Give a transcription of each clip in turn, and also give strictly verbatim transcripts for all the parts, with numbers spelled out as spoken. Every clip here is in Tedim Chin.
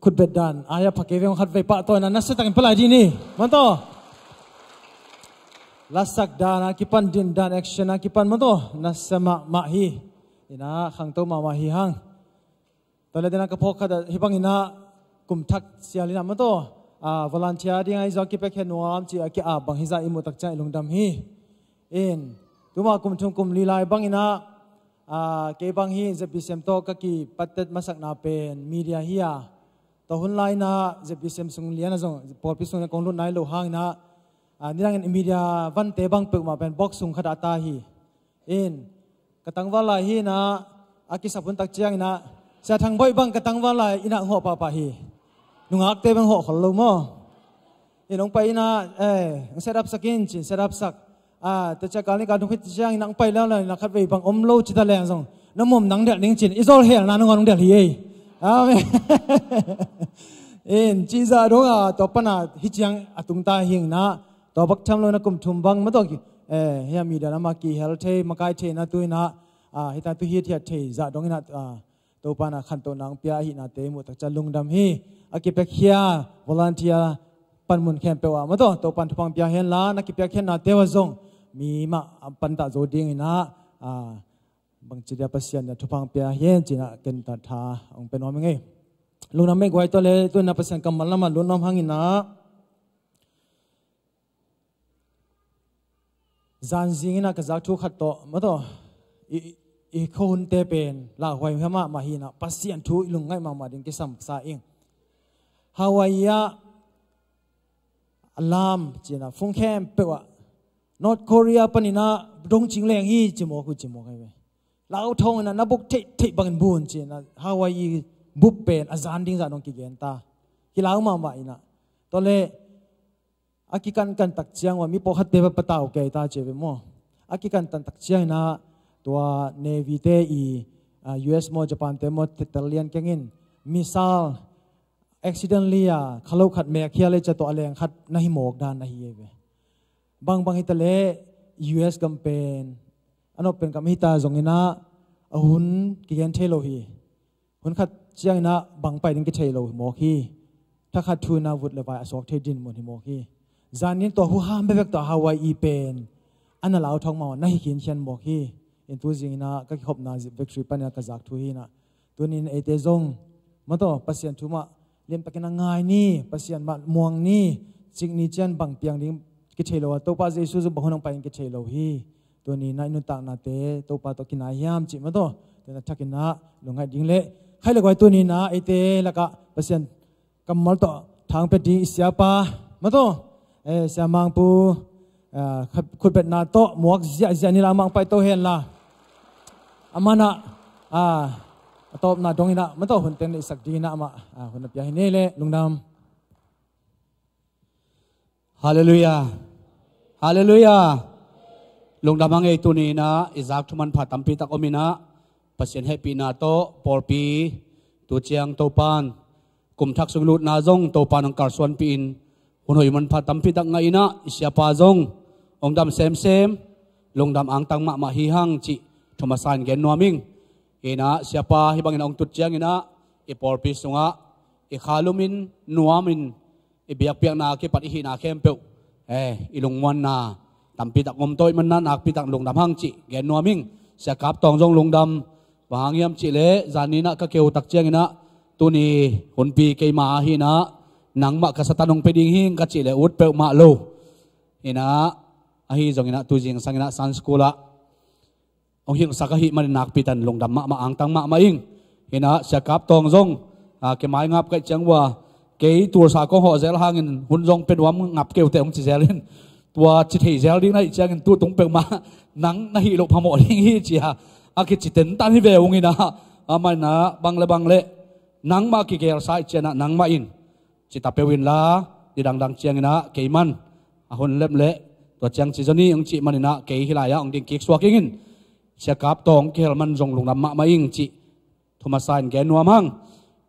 Khutbet dan a ya pha kei veng khat vei pah tawh na nasa takin palai dih ni. Maw taw. Lasak dan a kipan, din dan, action a kipan maw taw, nasa mahmah hi. Ina khangto mahmah hi hang. Tua le dena ka phawk khat ah hih bang ina kum thak sial ina maw taw, a, volunteer ding a i zaw kipiakhia nuam ci a ki-ap bang hi zah i muh tak ciang i lungdam hi. In tuma kum thum kum li lai bang ina, a, kei bang hi Z B C M tawh ka kipattet masakna pen media hi a. Tua hun lai ina Z B C M sung lian a zong pawlpi sung lian kong lut nai lo hang ina, a, nidangin media vante bang peuhmah pen box sung khat ah ta hi. In ka tangval lai hi ina, a kisap hun tak ciang ina, Sia Thang Bawi bang ka tangval lai ina hong hawh pahpah hi. Nungakte bang hawh khol lo maw. In hong pai ina, eh, hong set up sak in cin set up sak. A, tua ciang kal ni kal thum khit ciang ina hong pai lel lai ina khat vei bang om lo ci ta leng zong na mum nang delh ning cin i zol hel na nung a nung delh hi ei. Amen. In ci zah dong a tua pan a hi ciang a tung ta hi ina. Tua bak tham lo na kum thum bang maw taw ki, eh, hia media lam a kihel thei, makai thei na tu ina, ah, hita tu hiat hiat thei zah dong ina, ah, Topa na khantohna hong pia ahihnate i muh tak ciang lungdam hi. A kipiakhia volunteer panmun khempeuh ah maw taw, Topa na thupha hong pia hen la, na kipiakhia nate uh ah zong mi mah a pantah zo ding ina, ah, bangci dia Pasian na thupha hong pia hen ci ina ken ta tha hong pia nuam ing ei. Lungdam ei guai. Tua le tu ina Pasian kammal lam ah lut nuam hang ina, zan zing ina ka zak thu khat tawh maw taw, i, i, i khuahunte pen lauhuai mahmah hi ina Pasian thu i lungngaih mahmah ding kisam sa ing. Hawaii ah a lam ci ina fung khempeuh ah North Korea pan ina dong cing leng hi ci mawk uh ci mawk hi ve. Lau thawng ina na buk theih theih bangin bun ci ina Hawaii bup pen a zan ding zah dong kigen ta. Kilau mahmah ina. Tua le a kikankan tak ciang uh ah mi pawlkhatte va patau kei ta ci ve maw. A kikankan tak ciang ina tua Navy te i, ah, U S maw Japan te maw tel lian keng in missile accidentally a khalo khat mek hial ei cia tua a leng khat na hi mawk dan na hi ei ve. Bang bang hi ta le U S gam pen a nop pen gam hi ta zong ina a hun kigen thei lo hi. Hun khat ciang ina bang pai ding kithei lo hi mawk hi. Thakhat thu ina vut le vai a suak thei dinmun hi mawk hi. Zan in tua huham bekbek tawh Hawaii pen a na lau thawng mah na hi khinkhian mawk hi. In tu zing ina ka kikhopna zip victory pan ina ka zak thu hi ina. Tunin eite zong maw taw Pasian thu mah liantak ina ngai ni, Pasian mah muang ni, cik ni ciang bang piang ding kithei lo a, Topa Jesu zong bang hun hong pai ding kithei lo hi. Tuni ina i nuntaknate Topa tawh kinai hiam cih maw taw, tu ina thak ina lungngaih ding le khai le guai. Tuni ina eite lakah Pasian kammal tawh thang pia ding i siapa maw taw, eh, Sia Mang Pu, eh, khat, khutbetna tawh muak ziahziah ni la, amah hong paito hen la. Amah ina, ah, a tawpna dong ina maw taw hun teng neihsak ding ina amah, ah, hun na pia hi ni le. Lungdam. Halleluiah. Halleluiah. Lungdam hang ei. Tuni ina i zak thu manpha tampi tak om ina Pasian hehpihna tawh pawlpi tu ciang Topan kum thak sung lutna zong Topan hong kalsuanpih in hun hoih manpha tampi tak ngah ina i siapa zong hong dam semsem, lungdam angtang mahmah hi hang cih thu masa in gen nuam ing. Ina siapa hih bang ina hong tut ciang ina i pawlpi sungah i khalumin nuamin i biakpiakna kipat i hihna khempeuh, eh, i lungmuanna tampi tak om tawh i manna nakpi tak lungdam hang cih gen nuam ing. Sia Kap Tawng zong lungdam. Bang hang hiam cih le zan ni ina ka keu tak ciang ina tuni hunpi keima ahi ina nangmah ka satan hong pia ding hi ing ka cih le ut peuhmah lo. Ina ahi zong ina tu zingsang ina Sunday school ah hong hilhsak ahih manin nakpi takin lungdam mahmah, angtang mahmah ing. Ina Sia Kap Tawng zong, a, kei mai ngap kaih ciang ua, kei Tulsa kong hawh zel hangin hun zong pia nuam ngap kei uh teh hong ci zel in. Tua ci thei zel ding na hih ciangin tu tung peuhmah nang na hih loh phamawh ding hi ci a, a kici tentan hi ve ung ina. Amah ina bang le bang le nangmah kigelsa ih ciangin nangmah in ci ta peuh inla, nidangdang ciang ina keiman a hun lem le tua ciang ci zaw ni hong cih man ina kei hih lai-ah hong ding kik suak ing in. Sia Kap Tawng kihel man zong lungdam mahmah ing cih thu masa in gen nuam hang.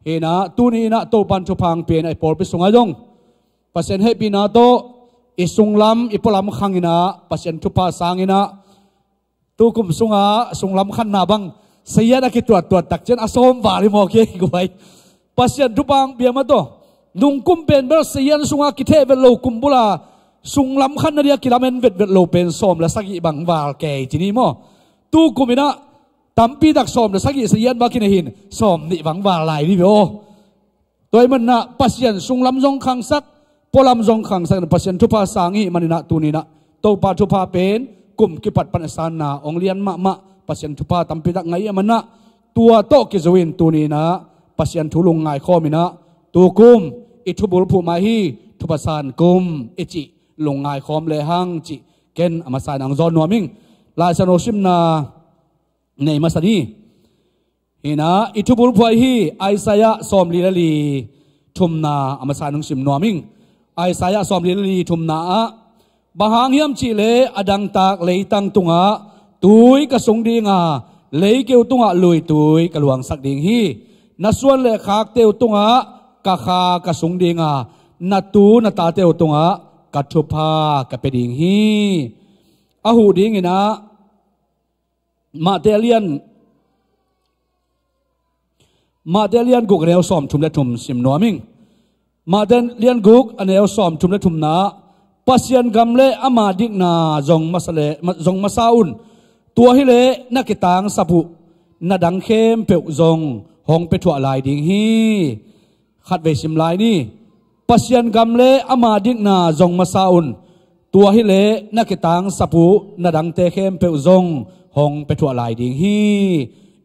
Hi ina tuni ina Topan thupha hong pia ina i pawlpi sungah zong Pasian hehpihna tawh i sunglam i pualam khang ina Pasian thupha sang ina tu kum sunga sunglam khanna bang sayan a kituattuat tak ciang a sawm val hi mawk hi ei guai. Pasian thupha hong pia mah tawh, nungkum pen bel Sia Hian sungah kitheh vet lo, kum bula sunglam khan nading a kilamen vetvet lo pen sawm le sagih bang val kei ci ni maw? Tukum in ah tampi tak sawm le sagih Sia Hian bang kinei hi in, sawm nih bang val lai ni ve aw. Tua ahih manin ah Pasian sunglam zong khangsak, pualam zong khangsak in Pasian thupha sang i hih manin ah tuni in ah Topa thupha pen kum kipat pan a sanna hong lian mahmah, Pasian thupha tampi tak ngah i hih manin ah tua tawh kizui in tuni in ah Pasian thu lungngai khawm in ah tukum i thubulphuh mai hi, thupha san kum i cih lungngai khawm lehang cih ken a masa in ah hong zawn nuam ing. Lai Siangtho simna nei masa ni. Hi in ah i thubulphuh ahi Isaiah sawmli le li thumna a masa in ah hong sim nuam ing. Isaiah sawmli le li thumna ah, bang hang hiam cih leh a dangtak leitang tungah tui ka sung ding a, leikeu tungah luitui ka luangsak ding hi. Na suan le khakte uh tungah ka kha ka sung ding a, na tu na tate uh tungah ka thupha ka pia ding hi. A huh ding in ah Mate a lian, Mate a lian guk a neu sawmthum le thum sim nuam ing. Mate a lian guk a neu sawmthum le thumna ah, Pasian gam le ama dikna zong masa le, ma-, zong masa un. Tua hi leh na kitangsap uh na dang khempeuh zong hong pia thuah lai ding hi. Khatvei sim lai ni. Pasian gam le ama dikna zong masa un. Tua hi leh na kitangsap uh na dangte khempeuh zong hong pia thuah lai ding hi.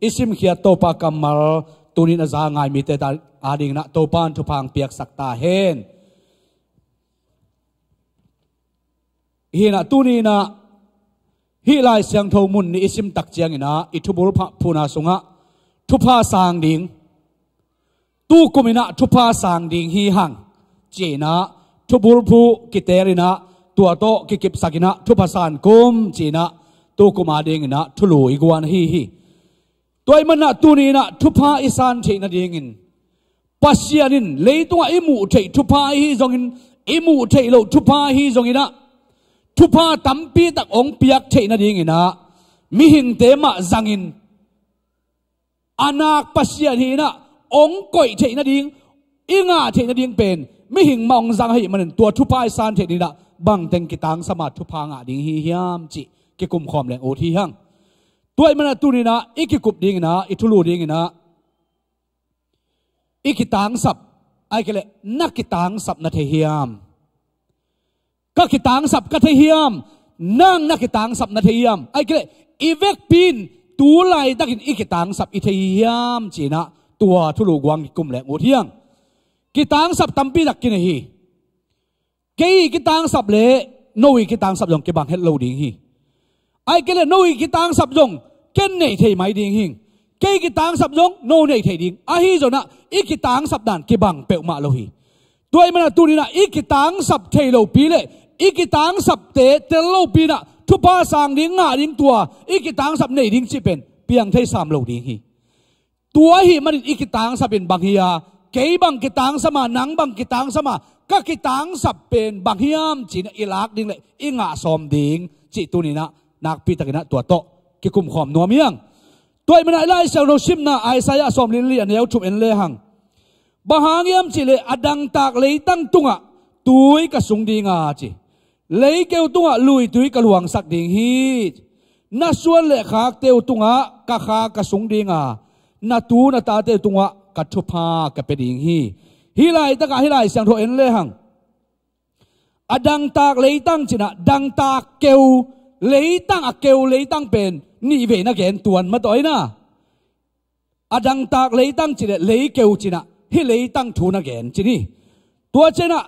I simkhiat Topa kammal tuni in a za ngai mite ta ading in ah Topa in thupha hong piaksak ta hen. Hi in ah tuni in ah hih Lai Siangtho mun nih i sim tak ciangin ah i thubulphuhna sungah thupha sang ding, tukum in ah thupha sang ding hi hang ci in ah thubulphuh kiteel in ah tua tawh kikipsak in ah thupha san kum ci in ah tukum ading in ah thulu i guan ahi hi. Tua ahih manin ah tuni in ah thupha i san theih nadingin Pasian in leitungah i muh theih thupha ahi zongin, i muh theih loh thupha ahi zongin ah thupha tampi tak hong piak theih nadingin ah mihingte mah zangin a nak Pasian hi in ah hong koih theih nading, i ngah theih nading pen mihing mah hong zang ahih manin tua thupha i san theih nadingin ah bangteng kitangsap a thupha ngah ding hi hiam cih kikum khawm leng ut hi hang. Tua ahih manin ah tuni in ah i kikup dingin ah, i thulu dingin ah, i kitangsap, ahih kei leh na kitangsap na thei hiam? Ka kitangsap ka thei hiam? Nang na kitangsap na thei hiam? Ahih kei leh i vekpi in tu laitakin i kitangsap i thei hiam ci in ah tua thulu guang kikum leng ut hi hang. Kitangsap tampi tak kinei hi. Kei i kitangsap le no i kitangsap zong kibang het lo ding hi. Ahih kei leh no i kitangsap zong ken nei thei mai ding hi. Kei kitangsap zong no nei thei ding. Ahi zongin ah i kitangsap dan kibang peuhmah lo hi. Tua ahih manin ah tuni in ah i kitangsap thei lopi le i kitangsapte tel lopi in ah thupha sang ding, ngah ding, tua i kitangsap nei ding cih pen piang thei sam lo ding hi. Tua ahih manin i kitangsap in bang hi a, kei bang kitangsam a, nang bang kitangsam a, ka kitangsap pen bang hiam ci in ah i lak ding le i ngah sawm ding cih tuni in ah nakpi takin ah tua tawh kikum khawm nuam hi hang. Tua ahih manin ah i Lai Siangtho simna Isaiah sawmli le li a neu thum en lehang, bang hang hiam cih leh a dangtak leitang tungah tui ka sung ding a ci. Leikeu tungah luitui ka luangsak ding hi. Na suan le khakte uh tungah ka kha ka sung ding a, na tu na tate uh tungah ka thupha ka pia ding hi. Hih laitakah hih Lai Siangtho en lehang, a dangtak leitang ci in ah, dangtak keu, leitang a keu, leitang pen nih vei na gen tuan mah tawh hi in ah. A dangtak leitang ci leh leikeu ci in ah, hih leitang thu na gen ci ni. Tua ciang ah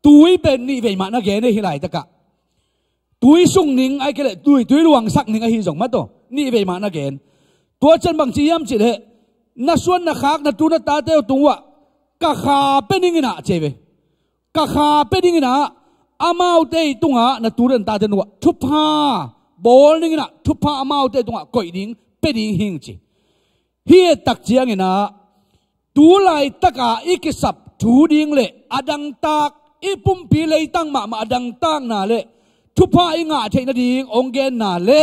tui pen nih vei mah na gen hi hih laitakah. Tui sung ning ahih kei leh tui, tui luangsak ning ahi zong mah tawh nih vei mah na gen. Tua ciang bang ci hiam cih leh, na suan na khak na tu na tate uh tung uh ah ka kha pia ning in ah ci ve. Ka kha pia ning in ah amaute tungah, na tu na tate tungah thupha bawl ning in ah, thupha amaute tungah koih ding, pia ding hing ci. Hih tak ciangin ah tu laitaka i kisap thu ding le a dangtak, i pumpi leitang mahmah a dangtakna le thupha i ngah theih nading hong genna le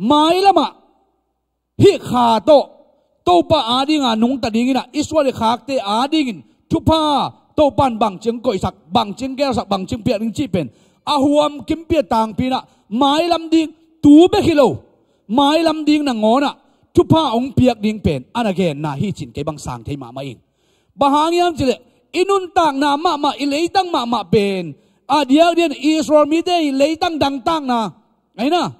mailamah hih kha tawh Topa adinga nungta dingin ah Israel i khakte adingin thupha Topan bangcing koihsak, bangcing gelsak, bangcing piak ding cih pen a huam kimpi a tangpi in ah mailam ding tu bek hi lo, mailam ding nangawn ah thupha hong piak ding pen a na genna hi cih kei bang sang thei mahmah ing. Bang hang hiam cih leh i nuntakna mahmah, i leitang mahmah pen a diakdiakin Israel mite i leitang dangtakna, ahi na,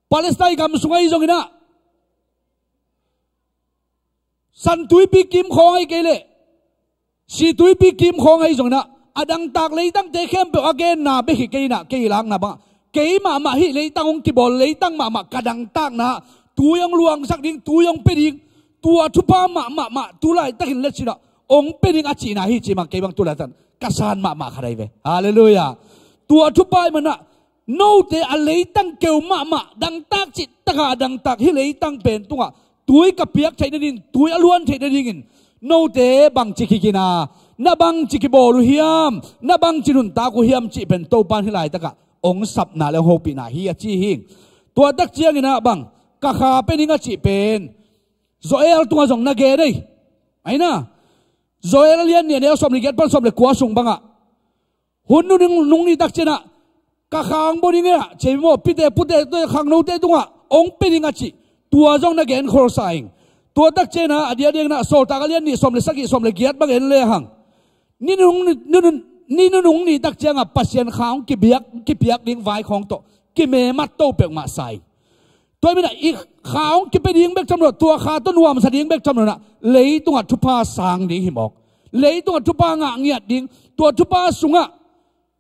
Palestine gam sung ahi zongin ah, San Tuipi kim khawng ahi kei leh Situipi kim khawng ahi zongin ah, a dangtak leitangte khempeuh a genna bek hi kei in ah, kei lakna bangah kei mahmah hih leitang hong kibawl, leitang mahmah ka dangtakna, tui hong luangsak ding, tui hong pia ding, tua thupha mahmah mah tu laitakin letsin ah hong pia ding a cihna hi cih mah kei bang tu laitakin ka san mahmah khat ahi ve. Halleluiah. Tua thupha ahih manin ah note a leitang keu mahmah, dangtak cih takah a dangtak hih leitang pen tungah tui ka piak theih nading, tui a luan theih nadingin note bangci kikina, na bangci kibawl uh hiam, na bangci nuntak uh hiam cih pen Topan hih laitakah hong sapna le hong hopihna hi a ci hi. Tua tak ciangin ah bang, ka kha pia ning a cih pen Joel tungah zong na gen ei. Ahi na, Joel a lian nih, a neu sawm le giat pan sawm le kua sung bangah, hun nunung, nung ni tak ciangin ah ka kha hong bawl ning a ci hi maw, pite pute, khangnote tungah hong pia ning a cih, tua zong na gen khol sa ing. Tua tak ciangin ah a diakdiakin ah Sawltak a lian nih, sawm le sagih, sawm le giat bang en le hang, ni nunung ni, ni nun-, ni nunung ni tak ciangah Pasian kha hong kibiak, kipiak ding vai khawng tawh kimemat to peuhmah sa ing. Tua ahih manin ah i kha hong kipia ding bek tham lo, tua kha tawh nuamsa ding bek tham lo in ah, leitungah thupha sang ding hi mawk. Leitungah thupha ngah ngiat ding, tua thupha sungah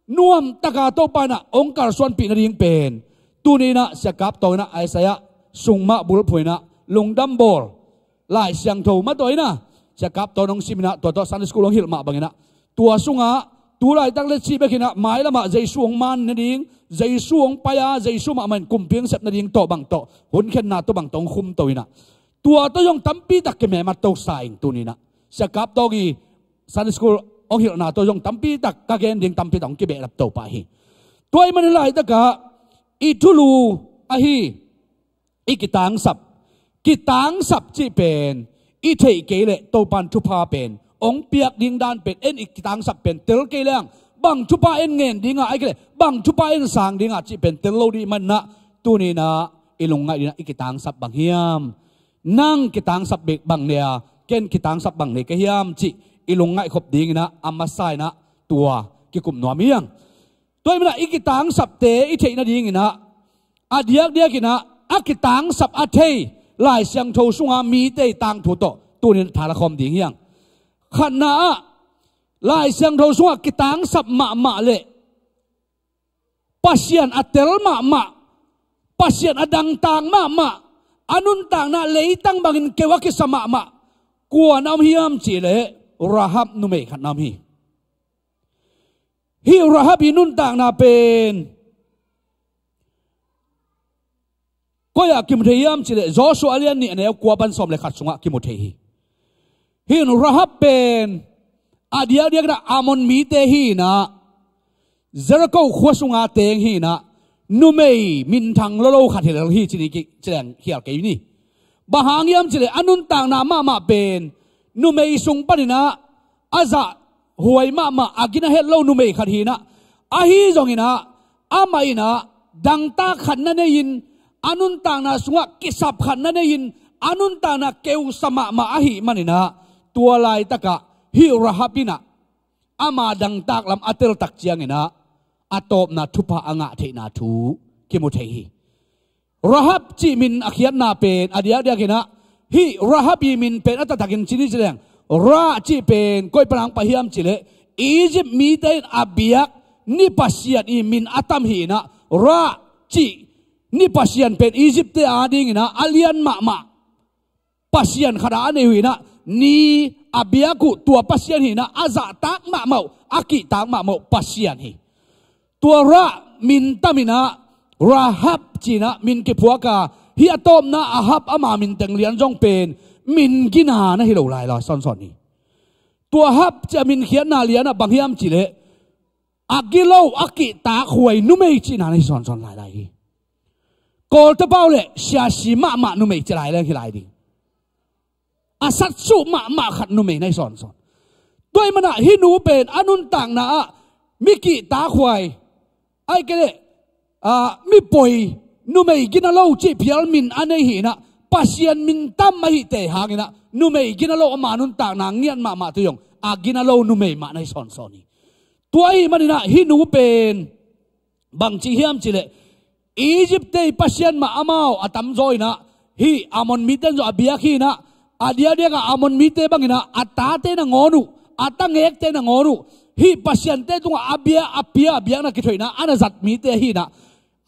nuamtaka Topa in ah hong kalsuanpih nading pen tuni in ah Sia Kap Tawng in ah Isaiah sung mah bulphuh in ah lungdam bawl Lai Siangtho mah tawh in ah, Sia Kap Tawng in hong sim in ah, tua tawh Sunday school hong hilh mah bangin ah, tua sungah tu laitak letsin bekin ah mailamah Jesu hong man nading, Jesu hong pai-a Jesu mahmah in kumpi hong sep nading tawh bang tawh, hun khenna tawh bang tawh hong khum to in ah, tua tawh zong tampi tak kimemat to sa ing tuni in ah. Sia Kap Tawng i Sunday school hong hilhna tawh zong tampi tak ka gen ding tampi tak hong kibehlap to pah hi. Tua ahih manin laitakah i thulu ahi, i kitangsap. Kitangsap cih pen i theih kei leh Topan thupha pen hong piak ding dan pen, en i kitangsap pen tel kei leng bang thupha en ngen ding a, ahih kei leh bang thupha en sang ding a cih pen tel lo ding ahih manin ah, tuni in ah i lungngaih ding ah i kitangsap bang hiam? Nang kitangsap bek bang nei a, ken kitangsap bang nei ka hiam cih i lungngaih khop dingin ah a masa in ah tua kikum nuam hi hang. Tua ahih manin ah i kitangsapte i theih nadingin ah, a diakdiakin ah a kitangsap a thei Lai Siangtho sunga mite i tangthu tawh tuni in tha la khawm ding hi hang. Khatna ah, Lai Siangtho sungah kitangsap mahmah le Pasian a tel mahmah, Pasian a dangtak mahmah, a nuntakna leitang bangin keu a kisa mahmah kua na om hiam cih leh Rahab numei khat na om hi. Hih Rahab i nuntakna pen koi ah kimu thei hiam cih leh Joshua a lian nih, a neu kua pan sawm le khat sungah kimu thei hi. Hih Rahab pen a diakdiakin ah Ammon mite hi in ah, Jericho khua sunga teng hi in ah, numei minthang lolo khat hi lel hi ci ni, ki, ci leng khial kei ni. Bang hang hiam cih leh a nuntakna mahmah pen numei sung panin ah a zahhuai mahmah, a gina het lo numei khat hi in ah, ahi zongin ah amah in ah dangtak khat na nei-in, a nuntakna sungah kisap khat na nei-in, a nuntakna keusa mahmah ahih manin ah, tua laitakah hih Rahab in ah ama dangtak lam a teltak ciangin ah a tawpna thupha a ngah theihna thu kimu thei hi. Rahab cih min a khiatna pen a diakdiakin ah, hih Rahab i min pen a taktakin ci ni ci leng, Ra cih pen koi pan hong pai hiam cih leh Egypt mite in a biak ni pasian i min a tam hi in ah, Ra cih ni pasian pen Egypt-te adingin ah a lian mahmah pasian khat a a nei uh hi in ah, ni a biak uh tua pasian hi in ah, a zahtak mahmah uh, a kihtak mahmah uh pasian hi. Tua Ra min tam in ah Rahab ci in ah min kiphuak a, hih a tawpna Ahab ama min teng lian zong pen min gina na hi lo lai lo sawnsawn hi. Tua Ahab cih a min khiatna lian ah bang hiam cih leh a gilo a kihtak huai numei cihna na hi sawnsawn lailai hi. Kawlte pau leh siasi mahmah numei ci lai leng hi lai ding. a satsuh mahmah khat numei na hi sawnsawn. Tua ahih manin ah hih nu pen a nuntakna ah mi kihtakhuai, ahih kei leh, ah, mi poi, numei gina lo cih phial min a nei hi in ah, Pasian min tam ahih teh hangin ah numei gina lo, ama nuntakna ngiat mahmah, tua zong a gina lo numei mah na hi sawnsawn hi. Tua ahih manin ah hih nu pen bangci hiam cih leh, Egypt-te ii pasian mah amau a tamzaw in ah, hih Ammon mite in zong a biak hi in ah, a diakdiak a Ammon mite bangin ah a tate nangawn uh, a tangekte nangawn uh, hih pasiante tungah a bia, a pia, a biakna kithoihna a na zat mite ahi in ah,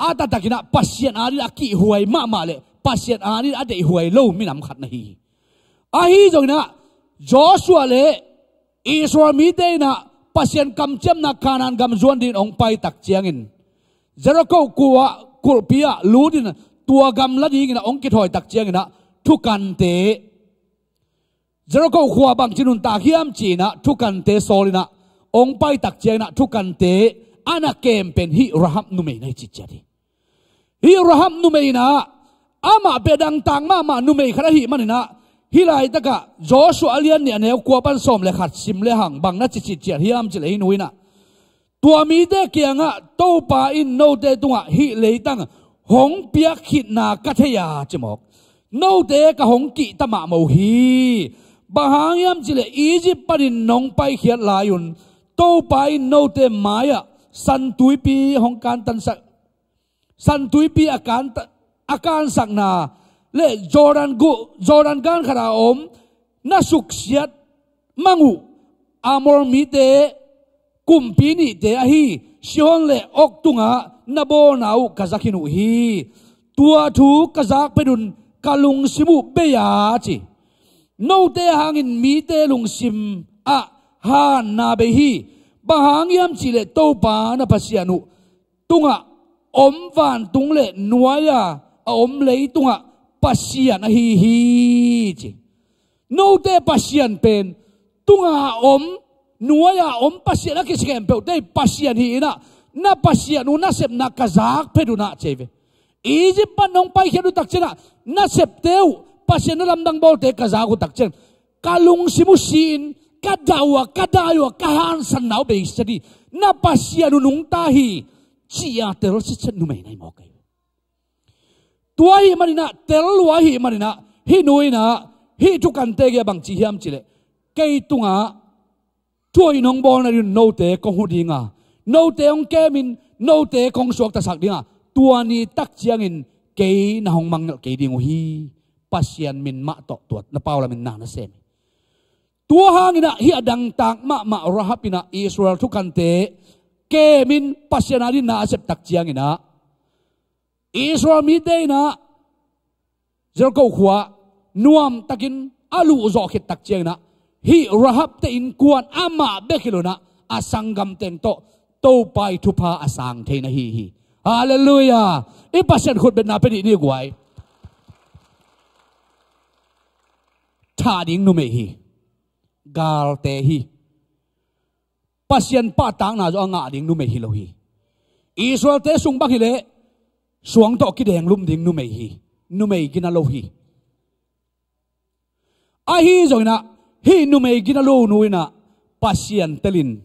a taktak in ah Pasian adingin a kihhuai mahmah leh Pasian adingin a deihhuai lo minam khat na hi hi. Ahi zongin ah Joshua leh Israel mite in ah Pasian kamciamna Kanaan gam zuan dingin hong pai tak ciangin, Jericho khua kulhpi ah lut in tua gam la dingin ah hong kithawi tak ciangin ah thukante, Jericho khua bangci nuntak hiam ci in ah thukante sawl in ah hong pai tak ciangin ah thukante a na kem pen hih Rahab numei na hi citciat hi. Hih Rahab numei in ah amah pen dangtak mahmah numei khat ahih manin ah, hih laitak ah Joshua a lian nih a neu kua pan sawm leh khat sim lehang bang na ci citciat hiam cih leh, hih nu in ah, tua mite kiangah, Topa in note tungah hih leitang hong piak khitna ka thei a, ci mawk, note ka hong kihta mahmah uh hi. Bang hang hiam cih leh Egypt panin nong paikhiat lai-un Topa in note mai-ah San Tuipi hong kantansak, San Tuipi a kan, a kansakna leh Jordan gu-, Jordan gan khat a om na suksiat mang uh Amor mite kumpi nihte ahi Sihon leh Og tungah na bawlna uh ka za khin uh hi. Tua thu ka zak phet un ka lungsim uh bei a, ci. Note hangin mite lungsim ah hanna bei hi. Bang hang hiam cih leh Topa na Pasian uh tungah om vantung leh nuai-a a om leitungah Pasian ahi hi, ci. Note Pasian pen tunga om, nuai-a om Pasian a kici khempeuhte ii Pasian hi in ah, na Pasian uh nasepna ka zak phet un ah, ci hi ve. Egypt pan nong paikhiat uh tak ciangin ah nasepte uh, Pasian na lamdang bawlte ka zak uh tak ciangin ka lungsim uh si-in, ka dah uh a, ka dai uh a, ka hansanna uh beiset hi. Na Pasian uh nungta hi, ci-a tel sitset numei na hi mawk hi. Tua ahih manin ah, tel lua ahih manin ah, hih nu in ah hih thukante kiangah bangci hiam cih leh, kei tungah thu hoih nong bawl nadingin note kong hu ding a, note hong kemin note kong suaktasak ding a, tua ni tak ciangin kei na hong mangngilh kei ding uh hi. Pasian min mah tawh tua na paulamin na na sem hi. Tua hangin ah hih a dangtak mahmah Rahab in ah Israel thukante kemin Pasian adingin na a sep tak ciangin ah, Israel mite in ah Jericho khua nuamtakin a luhzawh khit tak ciangin ah, hih Rahab-te innkuan amah bek hi lo in ah, a sanggamteng tawh Topa ii thupha a sang thei na hi hi. Halleluiah. I Pasian khutbetna pia dih ni guai. Thah ding numei hi. Galte hi. Pasian pahtakna zong a ngah ding numei hi lo hi. Israel-te sung bang hi leh suang tawh kidenglum ding numei hi. Numei gina lo hi. Ahi zongin ah hih numei gina lo nu in ah Pasian telin,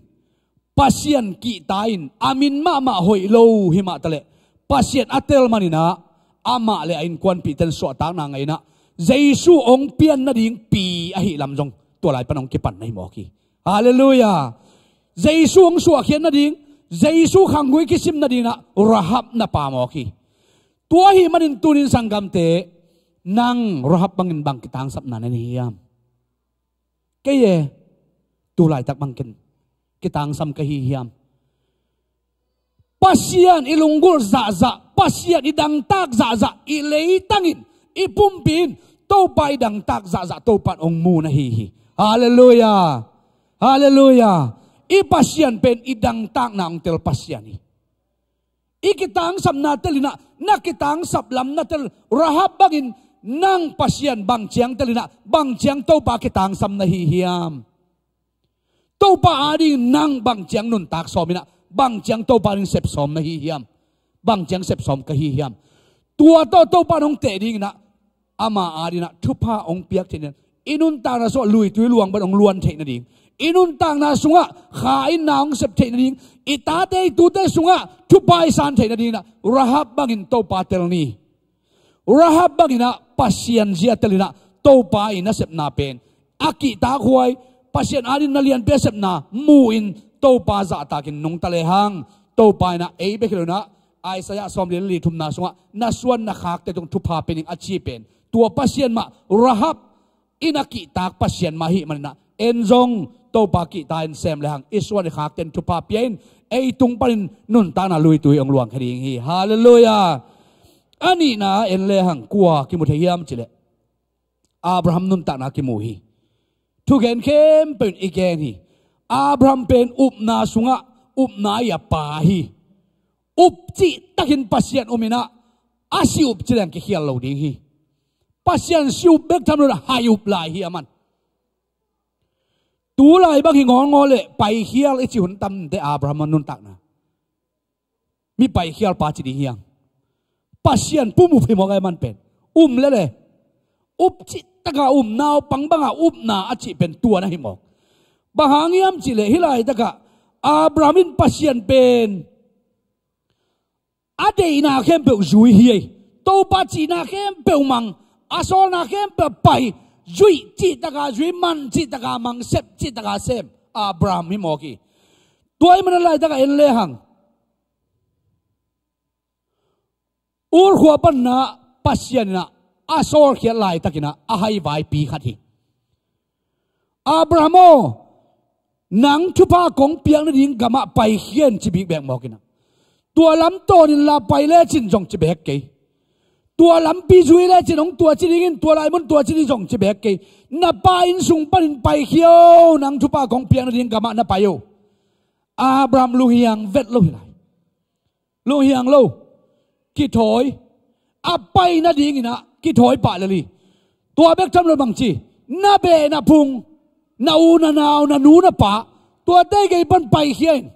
Pasian kihta-in, a min mahmah hoih lo hi mah taleh, Pasian a tel manin ah amah leh a innkuanpihte in suahtakna ngah in ah, Jesu hong pian nading pi ahih lam zong tua lai pan hong kipan na hi mawk hi. Halleluiah. Jesu hong suahkhiat nading, Jesu khanggui kisim nadingin ah Rahab na pamawk hi. Tua ahih manin tuni-in sanggamte, nang Rahab bangin bang kitangsapna na nei hiam? Kei e, tu laitak bangin kitangsam ka hi hiam? Pasian i lunggulh zahzah, Pasian i dangtak zahzah, i leitang in, i pumpi in Topa i dangtak zahzah Topa in hong mu na hi hi. Halleluiah. Halleluiah. I Pasian pen i dangtakna hong tel Pasian hi. I kitangsapna tel in ah, na kitangsap lam na tel. Rahab bangin nang Pasian bang ciang tel in ah, bang ciang Topa kitangsam na hi hiam? Topa adingin nang bang ciang nuntak sawm in ah, bang ciang Topa adingin sep sawm na hi hiam? Bang ciang sep sawm ka hi hiam? Tua tawh Topa in hong teh dingin ah, ama adingin ah thupha hong piak theih nadingin I nuntakna sungah luitui luang bang hong luan theih nading, i nuntakna sungah kha in na hong sep theih nading, i tate i tute sungah thupha i san theih nading inah Rahab bangin Topa tel ni. Rahab bangin ah Pasian zia tel inah Topa i nasepna pen a kihtak huai, Pasian adin na lianpi a sepna mu-in Topa zahtakin nungta lehang, Topa inah ei bek hi lo inah Isaiah sawmli le li thumna sungah na suan na khakte tung thupha pia ning a ci pen tua Pasian mah Rahab in a kihtak Pasian mah hi maninah en zong Topa kihta in sem lehang i suan i khakte in thupha pia in ei tung panin nuntakna luitui hong luang kha ding hi. Halleluiah. A nihna en lehang kua kimu thei hiam cileh Abraham nuntakna kimu hi. Thugen khempeuh in i gen hi. Abraham pen upna sungah upna i a pa hi. Up cihtakin Pasian um inah a si up cileng kikhial lo ding hi. Pasian si up bek tham lo inah hai up lai hi a man. Tulai bang hi ngawlngawl leh paikhial i ci hun tamte Abraham a nuntakna mi paikhial pa ci ding hiang. Pasian pum up hi mawk a man pen um lele up cihtaka um naupang banga upna a cih pen tua na hi mawk. Bang hang hiam cihleh hih laitakah Abraham in Pasian pen a deihna khempeuh zui hi ei. Topa cihna khempeuh mang, a sawlna khempeuh pai, zuih cihtaka zui, man cihtaka mang, sep cihtaka sem Abraham hi mawk hi. Tua i mana laitakah en lehang Ur khua panna Pasian inah a sawlkhiat laitakinah a haivaipi khat hi. Abraham aw, nang thupha kong piak nading gamah paikhia in ci bikbek mawk inah tua lam tawnin la pai lecin zong ci bek kei. Tua lampi zui lecin hong tua ci dingin tua laimun tua ci ding zong ci bek kei. Na pa inn sung panin paikhia o, nang thupha kong piak nading gamah na pai o. Abraham lunghiang vet lo hi lai. Lunghiang lo, kithawi, a pai nadinginah kithawi pah lel hi. Tua bek tham lo bangci, na beh na phung, na u na nau na nu na pa, tuate gei pan paikhia in.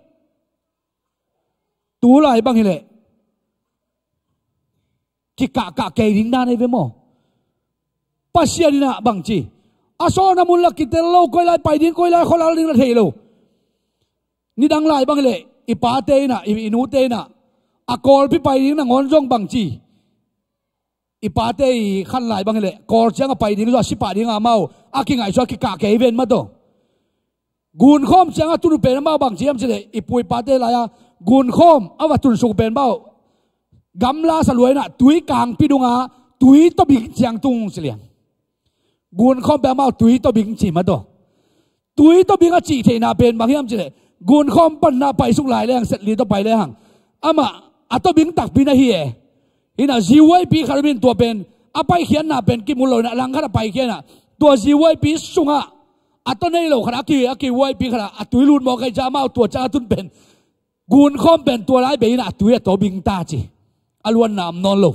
Tulai bang hileh kikahkah kei ding dan ei ve maw? Pasian inah bangci, a sawlna mun la kitel lo, koi lai pai ding, koi lai kholal ding la thei lo. Nidang lai bang hileh i pate inah, i, i nute inah a kawlpi pai ding nangawn zong bangci, i pate i khan lai bang hileh kawl ciang a pai ding zong a si pah ding a amau a kingaihsua kikah kei ven mataw. Gunkhawm ciang a tun uh pen amau bangci hiam cileh i pu i pate lai-a gunkhawm a va tunsuk uh pen amau gamla saluai inah tui kangpi dunga tui tawbing ciang tung ci liang. Gunkhawm pen amau tui tawbing ci mataw. Tui tawbing a cih theihna pen bang hiam cileh gunkhawm panna paisuk lai lehang setli tawh pai lehang amah a tawbing takpi na hi e. Hinah ziuaipi khat a min tua pen a paikhiatna pen kimu lo inah langkhat a paikhia inah tua ziuaipi sungah a tawh nei lo khat a ki, a kiuaipi khat a tui lut mawk ahi ciah amau tua ciang a tun pen gunkhawm pen tua lai bei inah a tui a tawbing ta ci. A luanna om nawn lo.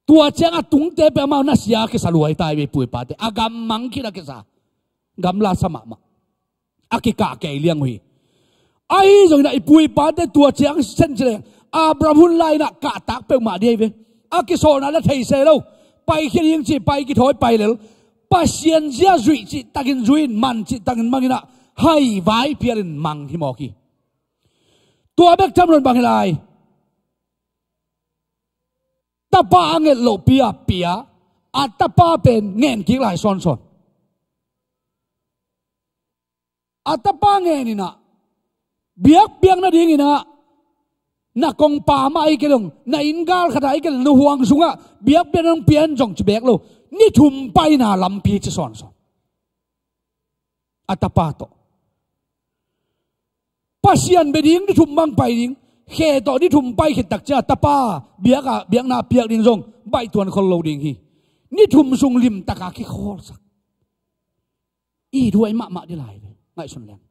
Tua ciang a tungte pen amau nasia kisaluai ta i ve pu i pate, a gammang khit a kisa. Gamla sa mahmah. A kikah kei liang uh hi. Ahi zongin ah i pu i pate tua ciang sen cileng Abraham hun lai-in ah kahtak peuhmah ding ahi ve. A kisawlna la thei se lo. Paikhia ding ci pai, kithawi pai lel. Pasian zia zuih cihtakin zui-in, man cihtakin mang in ah, haivai phialin mang hi mawk hi. Tua bek tham lo in bang hi lai? Tapa a nget lohpi a pia, a tapa pen ngen kik lai sawnsawn. A tapa ngen in ah, biakpiak nadingin ah, na kongpa mah ahih kei leh, na inn gal khat ah ahih kei leh, na huang sungah biakpiak nading pia in zong ci bek lo. Ni thum paina lampi ci sawnsawn. A tapa tawh. Pasian bia ding ni thum bang pai ding. Khe tawh ni thum pai khit tak ciang a tapa biak ah, biakna piak ding zong baihtuan khol lo ding hi. Ni thum sung limtak a kikhawlsak. I duai mahmah ding lai ve. Ngaihsun leng.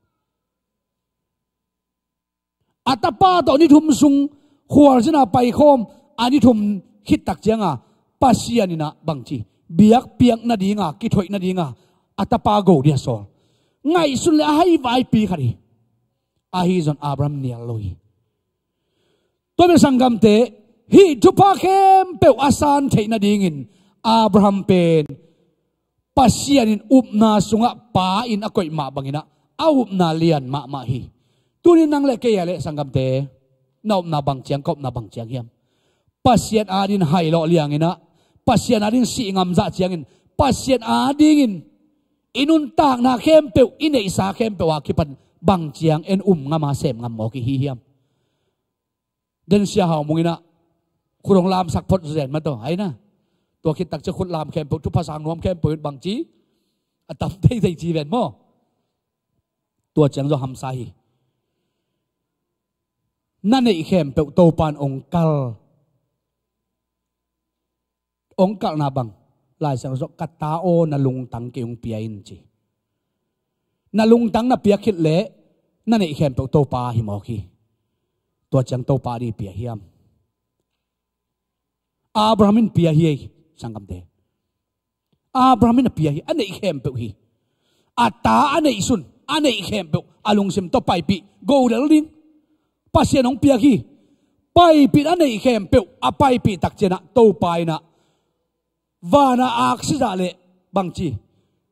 A tapa tawh ni thum sung khualzin a paikhawm, a ni thum khit tak ciang a, Pasian in ah bangci, biakpiak nading a, kithoih nading a, a tapa go ding a sawl. Ngaihsun leh a haivaipi khat hi. Ahi zong Abraham nial lo hi. Tua bel sanggamte, hih thupha khempeuh a san theih nadingin Abraham pen Pasian in upna sungah pa in a koih mah banginah a upna lian mahmah hi. Tunin nang le kei a le sanggamte, na upna bang ciang, ka upna bang ciang hiam? Pasian adingin hailawh lianginah, Pasian adingin sih ngamzah ciangin, Pasian adingin i nuntakna khempeuh, i neihsa khempeuh a kipan bang ciang en um ngam a sem ngam mawk i hi hiam? Den sia hau munginah khut hong lamsak phot zen mataw, aina. Tua khit takcia khut lam khempeuh, thupha sang nuam khempeuh in bangci a tam teitei ci ven maw? Tua ciang zaw hamsa hi. Na neih khempeuh Topan ong kal. Ong kalhna bang? Lai Siangtho, ka ta aw, na lungtang kei ong pia in ci. Na lungtang na piak khit leh na neih khempeuh Topa hi mawk hi. Tua ciang Topa ading pia hiam? Abraham in pia hi ei, sanggamte. Abraham in a pia hi, a neih khempeuh hi. A ta a neihsun, a neih khempeuh a lungsim tawh paipih, godel ding. Pasian hong piak hi. Paipih a neih khempeuh a paipih takcianah Topa inah vana aksi zah le bangci,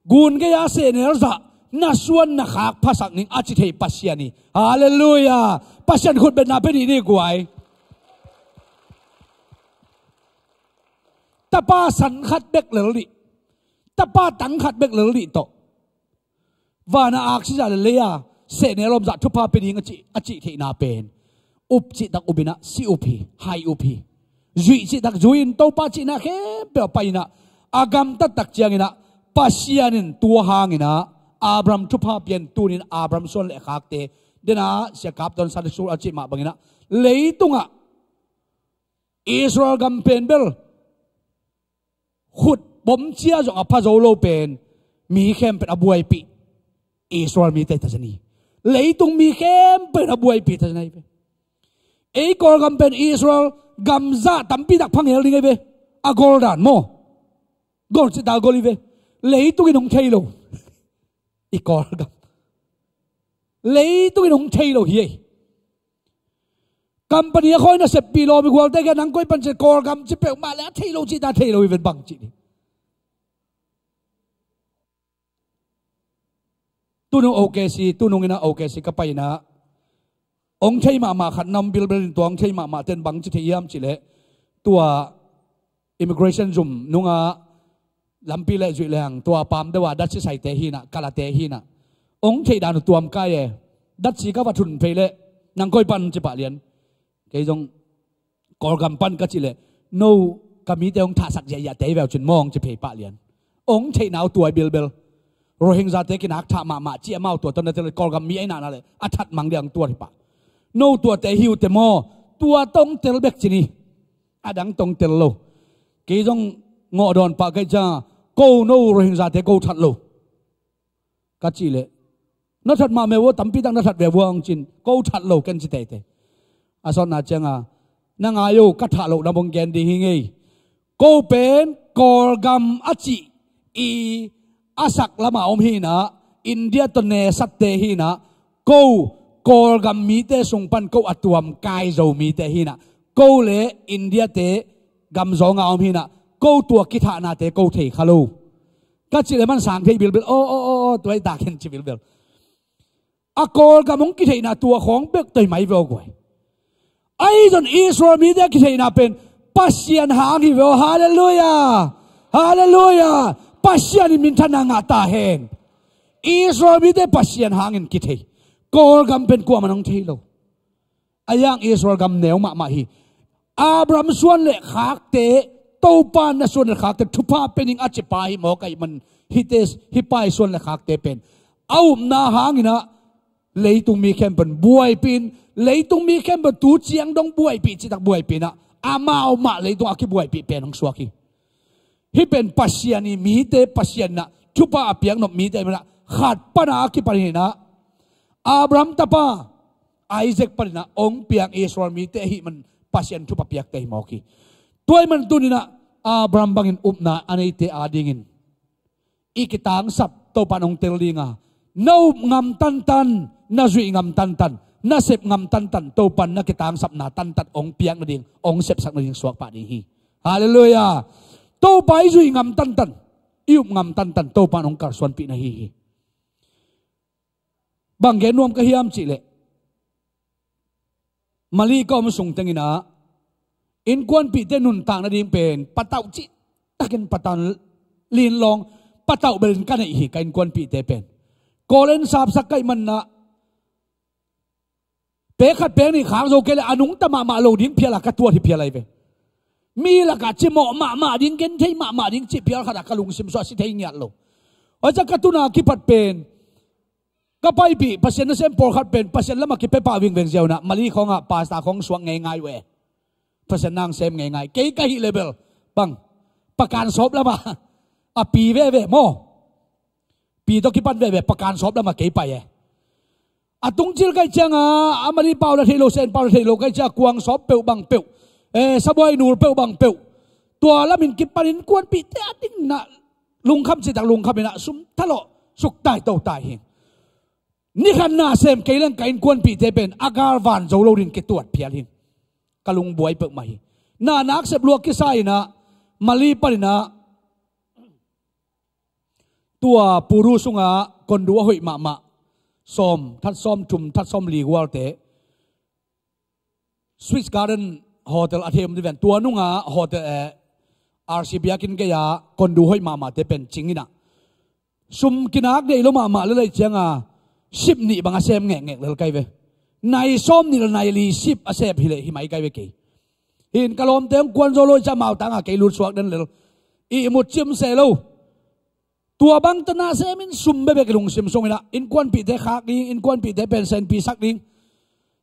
gun gei-a sehnel zah na suan na khak phasak ning a ci thei Pasian hi. Halleluiah. Pasian khutbetna pia dih ni guai. Tapa san khat bek lel dih. Tapa tang khat bek lel dih tawh vana aksi zah le lei-a sehnel om zah thupha pia ding a cih, a cih theihna pen up cihtak upinah si up hi, hai up hi. Zuih cihtak zui-in Topa cihna khempeuh a pai-inah a gamtat tak cianginah Pasian in tua hanginah Abraham thupha pia-in tunin Abraham suan le khakte, dena siakap tawn Sunday school a cih mah banginah leitungah Israel gam pen bel khut bomcia zong a pha zo lo pen mi khempeuh a buaipih Israel mite ta zani. Leitung mi khempeuh a buaipih ta zani. Ei Kawlgam pen Israel gamzah tampi tak phangel ding ei ve. A gol dan maw? Gol cita gol i ve. Leitung in hong thei lo. I Kawlgam leitung in hong thei lo hi ei. Company a khawi nasep pi lawm i gualte kia nang koi pan ci Kawlgam ci peuhmah le a thei lo cita thei lo i ven bang ci ni. Tunung O K C, tunung inah O K C ka pai inah ong thei mahmah khat nam bilbel in tua ong thei mahmah ten bang ci thei hiam cileh tua immigration zum nungah lampi le zuih leng tua pam deuh a datsi saite hinah, kalate hinah ong theih dan uh tuam kai e. Datsi ka va thun phei leh nang koi pan ci pah lian. Kei zong Kawlgam pan ka cih leh no ka mite hong thahsak ziahziahte hi veu cin mawng ci phei pah lian. Ong theihna uh tuai bilbel. Rohingyate kinak thah mahmah ci amau tua tawh na tel Kawlgam mi ahi nana le a that mang diang tua hi pah. No tuate hi uh te maw? Tua tawh ong tel bek ci ni. A dang tawh ong tel lo. Kei zong ngawh dawn pah kei cia ko no Rohingyate ko that lo ka cih leh na that mah meuh uh, tampi tak na that ve uh a hong cin ko that lo ken ci teitei. A sawtna cianga na ngai uh ka thah loh na bong gen ding hi ngei. Ko pen Kawlgam a cih i a sak lamah om hinah India tawh nesatte hinah ko Kawlgam mite sung pan ko a tuam kai zo mite hinah ko le India-te gamzawngah om hinah ko tua kithahnate ko thei kha lo. Ka cih le man sang thei bilbil aw aw aw aw tuai takin ci bilbil. A Kawlgam hong kitheihna tua khawng bek toi mai veu guai. Ahi zon Israel mite a kitheihna pen Pasian hang hi veu. Halleluiah. Halleluiah. Pasian in minthanna ngah ta hen. Israel mite Pasian hangin kithei. Kawlgam pen kuaman hong thei lo. A yang Israel gam neu mahmah hi. Abraham suan le khakte Topa na suan le khakte thupha pening a cipa hi mawk ahi man hite hi pai suan le khakte pen a upna hanginah leitung mi khempeuh buaipih in leitung mi khempeuh tu ciang dong buaipih citak buaipih inah amau mah leitung a kibuaipih pen hong suak hi. Hih pen Pasian i mite Pasian inah thupha a piaknop mite manah khat pana a kipan hinah Abraham tapa Isaac paninah ong piang Israel mite ahi man Pasian thupha piakte hi mawk hi. Tua hi man tuninah Abraham bangin upna a neite adingin i kitangsap Topan ong tel dinga na up ngam tantan, na zuih ngam tantan, na sep ngam tantan Topan na kitangsapna tantan ong piak nading ong sepsak nading suak pah ding hi. Halleluiah. Topa i zuih ngam tantan, i up ngam tantan Topa in hong kalsuanpih na hi hi. Bang gen nuam ka hiam cih leh, Mali ka om sung teng in ah, innkuanpihte nuntak nading pen patauh cihtakin patauh linlawng, patauh belin ka neih hi, ka innkuanpihte pen. Kawlen sapsak ka hih manin ah, pek khat pek nih khak zo kei leh a nungta mahmah lo ding phial a ka tuat hi phial ahi ve. Mi lakah cimawh mahmah ding, genthei mahmah ding cih phial khat ah ka lungsim suah, si thei ngiat lo. Huaiziak ka tun a kipat pen, ka paipih Pasian nasem pawlkhat pen Pasian lamah kipia pah vingveng ziau in ah, Mali khawngah pastor khawng suak ngeingai uh e. Pasian na sem ngeingai. Kei ka hih leh bel, bang, Pakan sawp lamah, a pi veve maw, pi tawh kipan veve, Pakan sawp lamah kei pai e. A tungcil ka hih ciangah, a Mali pau la thei lo, Sen pau la thei lo ka hih ciangah, kuang sawp peuh bang peuh, eh, sabuai nul peuh bang peuh, tua lamin kipan innkuanpihte adingin ah lungkham cihtak lungkham in ah, sum thalawh suktai totai hi. Ni khat na sem kei leng ka innkuanpihte pen a galvan zo lo dingin kituat phial hi. Ka lungbuai peuhmah hi. Na nak sep luak kisa in ah, Mali panin ah, tua Puru sungah kondu a hoih mahmah, sawm, that sawm thum, that sawm li gualte, Swiss Garden Hotel a thei om ding ven, tua nungah hotel, eh, R C biakinn gei-ah kondu hoih mahmahte pen cing in ah, sum kinak deih lo mahmah lel ahih ciangah, sip nih bang a sem ngekngek lel ka hi ve. Nai sawm nih le nai li sip a sep hi leh hi mai ka hi ve kei. Hi in ka lawmte hong kuan zo lo ahih ciangah, amau tangah kei lut suak den lel. Ihmut cim seh lo. Tua bang tawh na sem in, sum bekbek i lungsim sung in ah, innkuanpihte khak ding, innkuanpihte pen senpi sak ding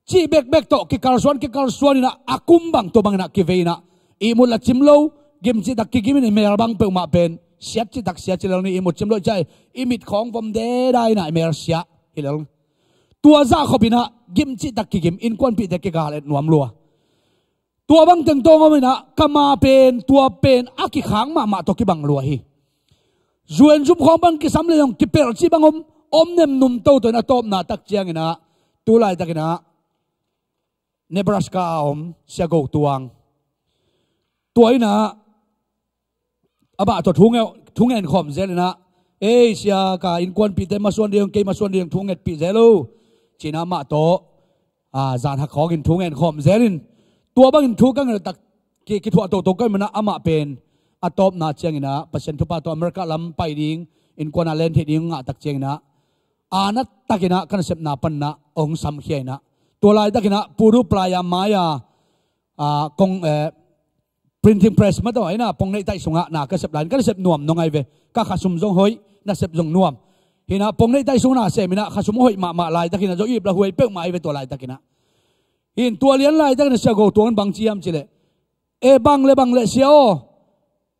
cih bekbek tawh kikalsuan, kikalsuan in ah, a kum bang tua bangin ah kivei in ah, ihmut la cim lo, gim cihtak kigim in, i mel bang peuhmah pen siat cihtak siat ci lel ni, ihmut cim lo cih ciang i mit khawng vom deda in ah, i mel siat hi lel. Tua zah khop in ah gim cihtak kigim, innkuanpihte kigal et nuam lua. Tua bang teng tawng om in ah, ka ma pen, tua pen a kikhang mahmah tawh kibang lua hi. Zu en zum khawng bang kisam leh zong kipelh cih bang om, om nem num toto in, a tawpna tak ciangin ah, tu laitak in ah Nebraska a om Sia Go Tuang, tua in ah amah tawh thu nge-, thu ngen khawm zel in ah, "Ei, sia, ka innkuanpihte masuan ding, kei masuan ding thu ngetpih zel lo," ci in ah amah tawh, a, zan hak khawngin thu ngen khawm zel in, tua bangin thu ka ngelh tak, ki, kithuah toto ka hih manin ah, amah pen a tawpna ciangin ah Pasian thupha tawh America lam pai ding, innkuan a len theih ding ngah tak ciangin ah, a na takin ah ka nasepna panin ah hong samkhia in ah, tua laitakin ah Puru Playa Maya, a, kong, eh, printing press mah tawh, a inn ah pongneih taih sungah na ka sep lai in, ka nasep nuam nong ahi ve. Ka khasum zong hoih, nasep zong nuam. Hi in ah pongneih taih sungah na sem in ah, khasum hoih mahmah laitakin ah, zo ip la huai peuhmah ahi ve tua laitakin ah. Hi in tua lian laitakin ah Sia Go Tuang in bang ci hiam cih leh, "E, bang le bang le sia aw,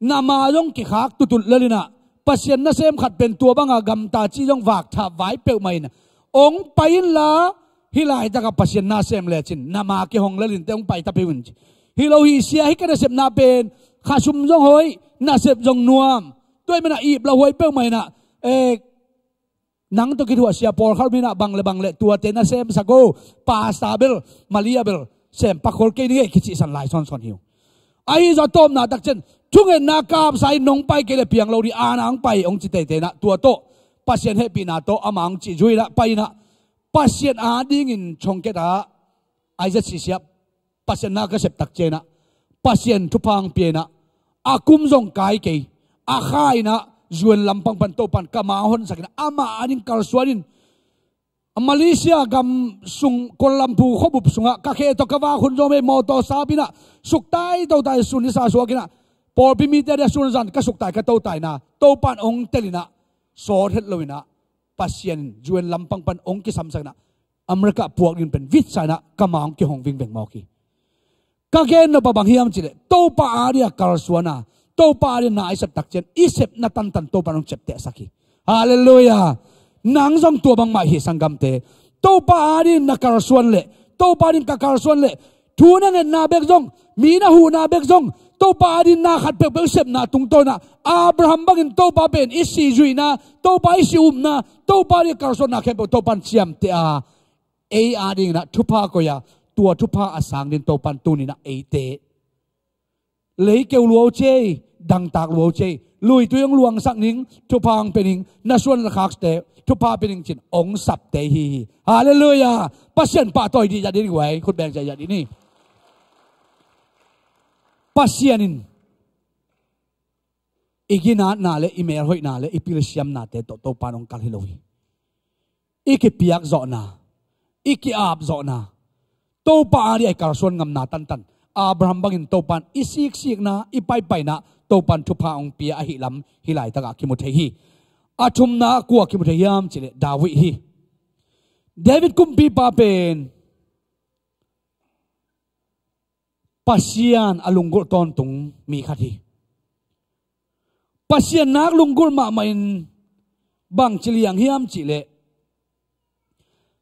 na ma zong kikhak tutut lel in ah, Pasian nasem khat pen tua banga gamta cih zong vak thah vai peuhmah in, hong pai inla, hih laitakah Pasian na sem lecin, na ma kihong lel inteh, hong pai ta peuh in," ci. "Hi lo hi sia, hih ka nasepna pen khasum zong hoih, nasep zong nuam, tua ahih manin ah ip la huai peuhmah in ah, eh, nang tawh kithuah sia pawlkhat om in ah, bang le bang le tuate na semsak o, pastor bel, Mali ah bel sem pakhol kei ning e," kicihsan lai sawnsawn hi uh. Ahi zong a tawpna tak ciang thungetna kapsa in, "Nong pai kei leh piang lo ding, a na hong pai," hong ci teitei in ah, tua tawh Pasian hehpihna tawh amah hong cih zui in ah pai in ah, Pasian adingin Chongket ah Isaac C C ah Pasian na ka sep tak ciang in ah, Pasian thupha hong pia in ah, a kum zong kai kei, a kha in ah, U N lampang pan Topa'n ka ma honsak in ah, amah ading kalsuan in, Malaysia gam sung Kuala Lumpur khuabup sungah ka khe tawh ka vak hun zong mei mawtaw sap in ah, suktai totai sun i sa suak in ah, pawlpi mite ading a sun zan ka suktai ka totaina Topa'n hong tel in ah, sawt het lo in ah, Pasian U N lampang pan hong kisamsak in ah, America puak ding pen vitsa in ah ka ma hong kihong vingveng mawk hi. Ka gen nop a bang hiam cih leh, Topa ading a kalsuan a, Topa ading na i sep tak ciang, i sepna tantan Topa'n hong ciaptehsak hi. Halleluiah. Nang zong tua bangmah hi, sanggamte. Topa ading na kalsuan leh, Topa ading ka kalsuan leh, thu na ngetna bek zong, mi na huhna bek zong, Topa ading na khat peuhpeuh i sepna tungtawn ah, Abraham bangin Topa pen i sih zuihna, Topa i sih upna, Topa ading kalsuanna khempeuh Topa'n ciamteh a, ei adingin ah thupha koih a, tua thupha a sang dingin Topa'n tuni-in ah eite, lei keu lua uh cei, dangtak lua uh cei, Luitui hong luangsak ning, thupha hong pia ning, na suan na khakte thupha pia ning cin hong sapte hi hi. Halleluiah. Pasian pahtawi dih zat dih ni guai, khut beng zat dih ni. Pasian in i ginatna le i melhoihna le i pilsiamnate tawh Topa in hong kalh hi lo hi. I kipiakzawhna, i ki-apzawhna, Topa a dih a i kalsuan ngamna tantan, Abraham bangin Topa in i siksikna, i paipaina Topa in thupha hong pia ahih lam hih laitakah kimu thei hi. A thumna a kua kimu thei hiam cih leh David hi. David kumpipa pen Pasian a lunggulh tawntung mi khat hi. Pasian nak lunggulh mahmah in bangci liang hiam cih leh,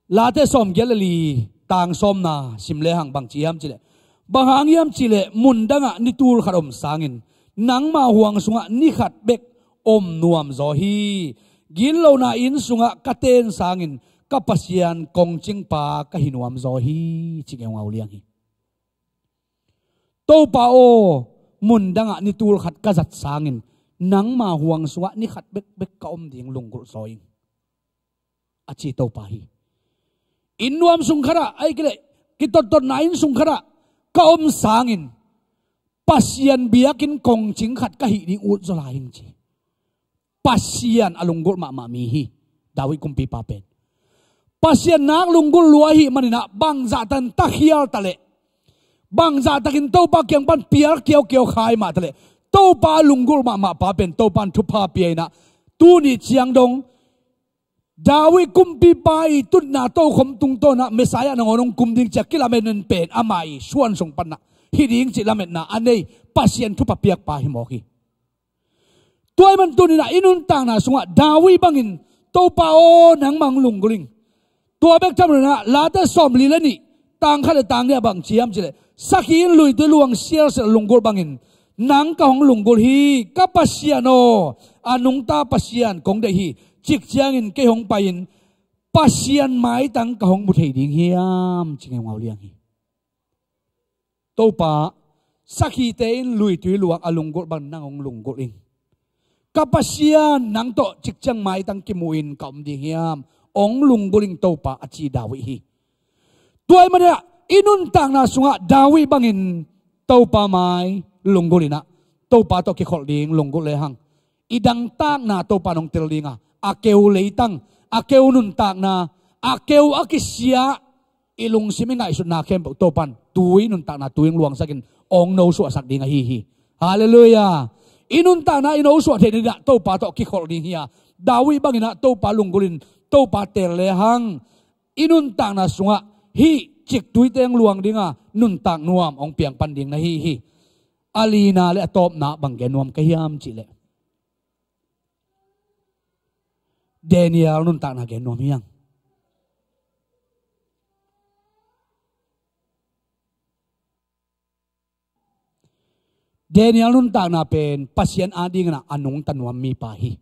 Late sawmgiat le li, tang sawmna sim lehang bangci hiam cih leh, bang hang hiam cih leh mun dangah ni tul khat om sangin nangma huang sungah ni khat bek om nuam zaw hi. Gitlohna inn sungah ka ten sangin ka Pasian kongcingpa ka hi nuam zaw hi, ci ngeungau liang hi. Topa aw, mun dangah ni tul khat ka zat sangin nangma huang sungah ni khat bekbek ka om ding lunggulh zaw ing, a ci Topa hi. Inn nuam sung khatah, ahih kei leh kitottotna inn sung khatah ka om sangin Pasian biakinn kongcing khat ka hih ding ut zaw lai ing, ci. Pasian a lunggulh mahmah mi hi David kumpipa pen. Pasian nak lunggulh lua ahih maninah bangzahtakin takhial taleh, bangzahtakin Topa kiang pan pial kiaukiau khai mah taleh, Topa a lunggulh mahmah pa pen Topa in thupha pia inah, tuni ciang dong David kumpipa i tutna tokhom tungtawnah Messiah nangawn hong kum ding ci-a kilamen pen ama i suan sung panah hi ding cih lametna a nei Pasian thupha piakpa hi mawk hi. Tua ahih man tuninah i nuntakna sungah David bangin, Topa aw, nangmah hong lunggulh ing. Tua bek tham loinah Late sawmli le nih, tang khat le tang nih ah bang ci hiam cih leh, sakhi in luitui luang sialsial lunggulh bangin nang ka hong lunggulh hi. Ka Pasian aw, a nungta Pasian kong deih hi. Cik ciangin kei hong pai-in Pasian maitang ka hong mu thei ding hiam, ci ngeungau liang hi. Topa, sakhite in luitui luang a lunggulh bang nang hong lunggulh ing. Ka Pasian, nang tawh cikciang maitang kimu-in ka om ding hiam? Hong lunggulh ing Topa, a ci David hi. Tua ahih maninah i nuntakna sungah David bangin Topa mai lunggulh inah, Topa tawh kikholh ding lunggulh lehang, i dangtakna Topa in hong tel ding a, a keu leitang, a keu nuntakna, a keu a kisia, i lungsim i ngaihsutna khempeuh Topa in tui nuntakna tui hong luangsakin hong nosuahsak ding ahi hi. Halleluiah. I nuntakna i nosuah theih nadinah Topa tawh kikholh ding hi a, David banginah Topa lunggulhin Topa teel lehang, i nuntakna sungah hih ciktuite hong luang dinga nuntak nuam hong piang pan ding na hi hi. A lina le a tawpna bang gen nuam ka hiam cih leh, Daniel nuntakna gen nuam hi hang. Daniel nuntakna pen Pasian adingin a nungta nuam mipa hi.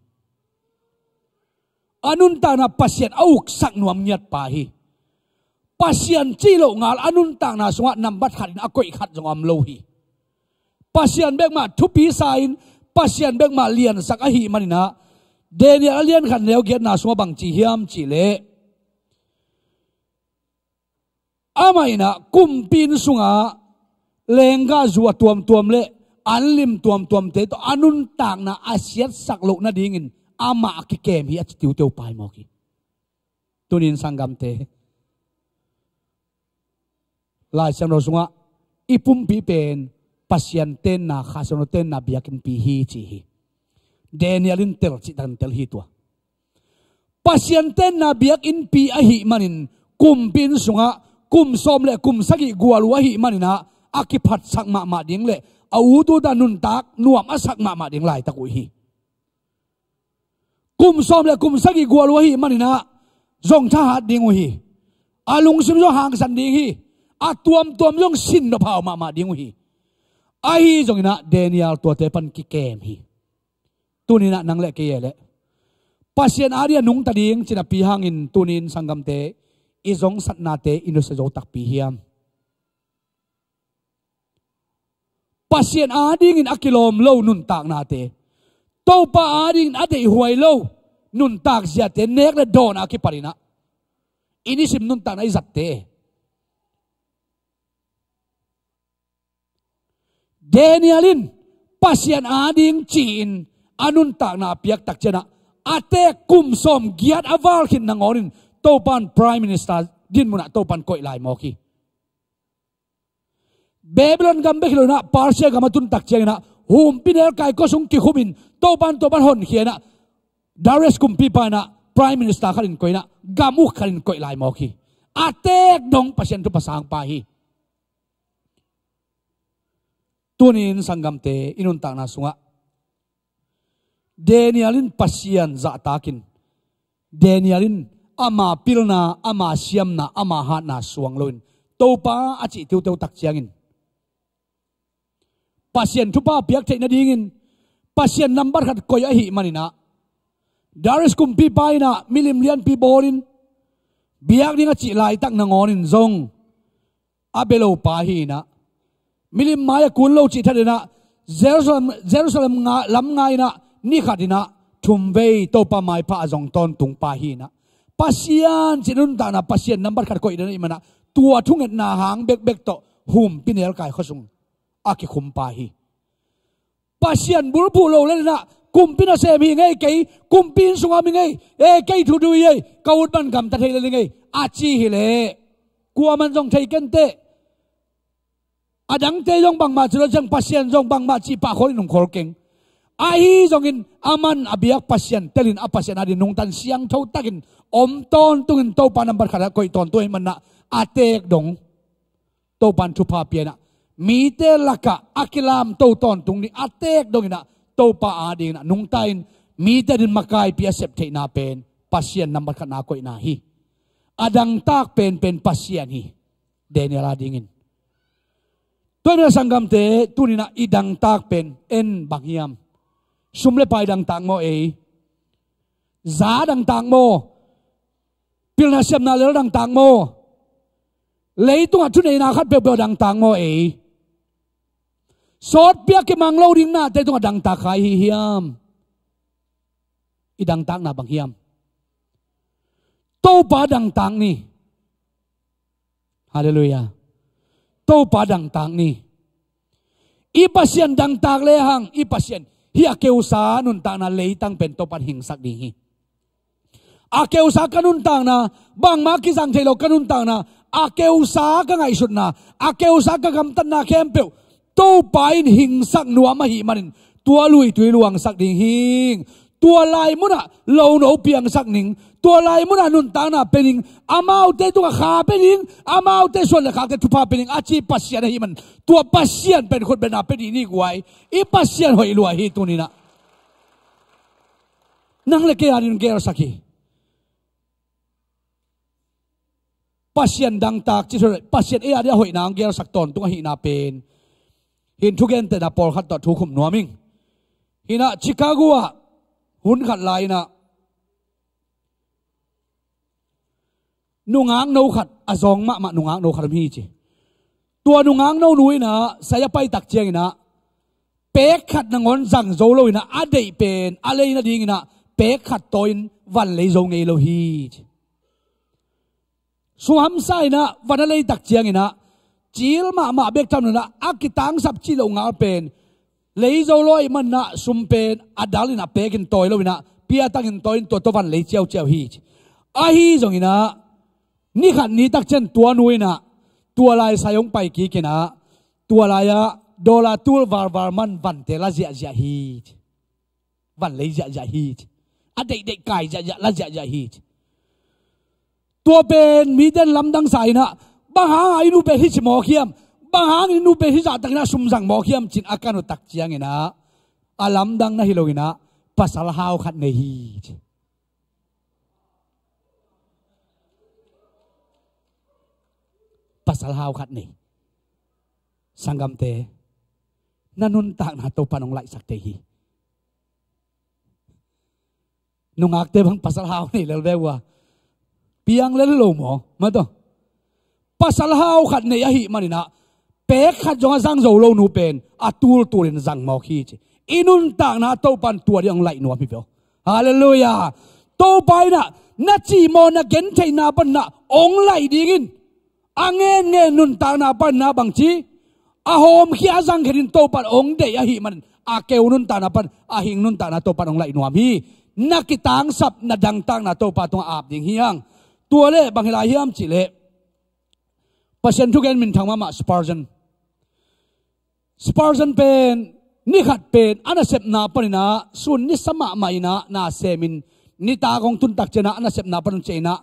A nuntakna Pasian a uksak nuam ngiatpa hi. Pasian cih loh ngal a nuntakna sungah nambat khatin a koih khat zong a om lo hi. Pasian bekmah thupi sa-in, Pasian bekmah liansak ahih maninah, Daniel a lian khat neu giatna sungah bang ci hiam cih leh, amah inah kumpi inn sungah lenggahzu a tuamtuam le anlim tuamtuamte tawh a nuntakna a siatsak loh nadingin amah a kikem hi, a ci tiuteu pa hi mawk hi. Tunin sanggamte, Lai Siangtho sungah i pumpi pen Pasian tenna, Kha Siangtho tenna biakinnpi hi ci hi. Daniel in tel cihtakin tel hi tua. Pasian tenna biakinnpi ahih manin kumpi inn sungah kum sawm le kum sagih gual uh ahih maninah a kiphatsak mahmah ding le a utut a nuntak nuam a sak mahmah ding laitak uh hi. Kum sawm le kum sagih gual uh ahih maninah zong thahat ding uh hi. A lungsim zong hangsan ding hi. A tuamtuam zong sin nop hau mahmah ding uh hi. Ahi zonginah Daniel tuate pan kikem hi. Tuninah nang le kei e leh Pasian ading a nungta ding cinapi hangin tunin sanggamte, i zongsatnate i nusia zo takpi hiam? Pasian adingin a kilawm lo nuntaknate, Topa adingin a deihhuai lo nuntak ziate nek le dawn a kipaninah i nisim nuntakna i zatte. Daniel in Pasian ading ci-in a nuntakna a piak tak cianah a teek kum sawm giat a val khin nangawnin Topan Prime Minister dinmunah Topan koih lai mawk hi. Babylon gam bek hi loinah Persia gam a tun tak cianginah humpinelkai khuasung kikhumin Topan Topan honkhia inah Darius kumpipa inah Prime Minister khatin koih inah gam uk khatin koih lai mawk hi. A teek dong Pasian thupha sangpa hi. Tunin sanggamte i nuntakna sungah Daniel in Pasian zahtakin Daniel in ama pilna, ama siamna, ama hatna suang loin Topa a cih tiuteu tak ciangin Pasian thupha piak theih nadingin Pasian nambat khat koih ahih maninah Darius kumpipa inah milim lianpi bawlin biak ding a cih laitak nangawnin zong a bia lo pa hi inah milim mai a kun lo cih that inah Jerusalem, Jerusalem nga, lam nga inah ni khat inah thum vei Topa maipha a zong tawntung pa hi inah Pasian cih nuntakna Pasian nambat khat koih dan ahih manah tua thungetna hang bekbek tawh humpinelkai khuasung a kikhum pa hi. Pasian bulphuh lo le inah kumpi nasem hi ngei kei, kumpi inn sungah mi ngei, e kei thudui ei, ka ut man gamta thei le ngei a ci hileh kuaman zong thei kenteh. A dangte zong bangmah ci lo ciang Pasian zong bangmah cih pahkholin umkhol keng. Ahi zongin aman a biak Pasian telin a Pasian adin nungtan siangtho takin om tawntungin Topa nambat khatah koih tawntung ahih manah a teek dong Topan thupha pianah mite lakah a kilamto tawntung ni a teek donginah Topa adinginah nungta in mite adin makaipi a sep theihna pen Pasian nambat khatna koihna hi. A dangtak penpen Pasian hi. Daniel adingin tua mina sanggamte tuninah i dangtak pen en bang hiam? Sum le pai dangtak maw ei? Za dangtak maw? Pilna siamna lel dangtak maw? Leitungah thuneihna khat peuhpeuh dangtak maw ei? Sawtpi a kimang lo ding nate tungah dangtak khai hi hiam? I dangtakna bang hiam? Topa dangtak ni. Halleluiah. Topa dangtak ni. I Pasian dangtak lehang i Pasian hi a keusa nuntakna leitang pen Topan hingsak ding hi. A keusa ka nuntakna, bangmah kizang thei lo ka nuntakna, a keusa ka ngaihsutna, a keusa ka gamtatna khempeuh Topa in hingsak nuam ahih manin tua luitui luangsak ding hi. Tua lai munah lono piangsak ning, tua lai munah nuntakna pe ning, amaute tungah kha pe ning, amaute suan le khakte thupha pe ning a ci Pasian ahih man tua Pasian pen khutbetna pe dih ni guai. I Pasian hoih lua hi tuninah. Nang le kei adin gelsak hi. Pasian dangtak ci thu le Pasian ei adin a hoihna ang gelsak tawntung ahihna pen hin thugentehna pawlkhat tawh thu khum nuam ing. Hinah Chicago ah hun khat lai inah nungak no khat a zawng mahmah nungak no khat om hi ci. Tua nungak no nu inah sai a pai tak cianginah pek khat nangawn zang zo lo inah a deih pen a lei nadinginah pek khat tawi in van lei zo ngei lo hi ci. Sum hamsa inah van a lei tak cianginah cil mahmah bek tham lo inah a kitangsap cih loh ngal pen lei zo lo ahih manah sum pen a dal inah pek in tawi lo inah piatang in tawi in tua tua van lei ciauciau hi ci. Ahi zonginah ni khat ni tak ciang tua nu inah tua lai sai hong pai kik inah tua lai-ah dollar tul varvar man vante la ziahziah hi ci. Van lei ziahziah hi ci. A deihdeih kai ziahziah la ziahziah hi ci. Tua pen mite in lamdang sa inah bang hangah i nu pen hi ci mawk hiam? Bang hangin i nu pen hi zahtakinah sum zang mawk hiam cin a kan uh tak cianginah a lamdang na hi lo inah pasal hau khat nei hi ci. Pasal hau khat nei. Sanggamte, na nuntakna Topan hong laihsak thei hi. Nungakte bang pasal hau nei lel ve uh a piang lel lo maw? Mataw. Pasal hau khat nei ahih maninah pek khat zong a zang zo lo nu pen a tultulin zang mawk hi ci. i nuntakna Topan tua ding hong laih nuam hi ve aw. Halleluiah. Topa in ah na cimawh na gentheihna pan ah hong laih dingin a ngenngen nuntakna pan ah bangci a hawmkhia a zangkhetin Topan hong deih ahih manin a keu nuntakna pan a hing nuntakna Topan hong laih nuam hi. Na kitangsap na dangtakna Topa tungah ap ding hi hang. Tua leh bang hi lai hiam cih leh Pasian thugen minthang mahmah Spurgeon. Spurgeon pen ni khat pen a nasepna panin ah sun nisa mahmah in ah na semin nitak hong tun tak ciangin ah a nasepna pan hong ciah in ah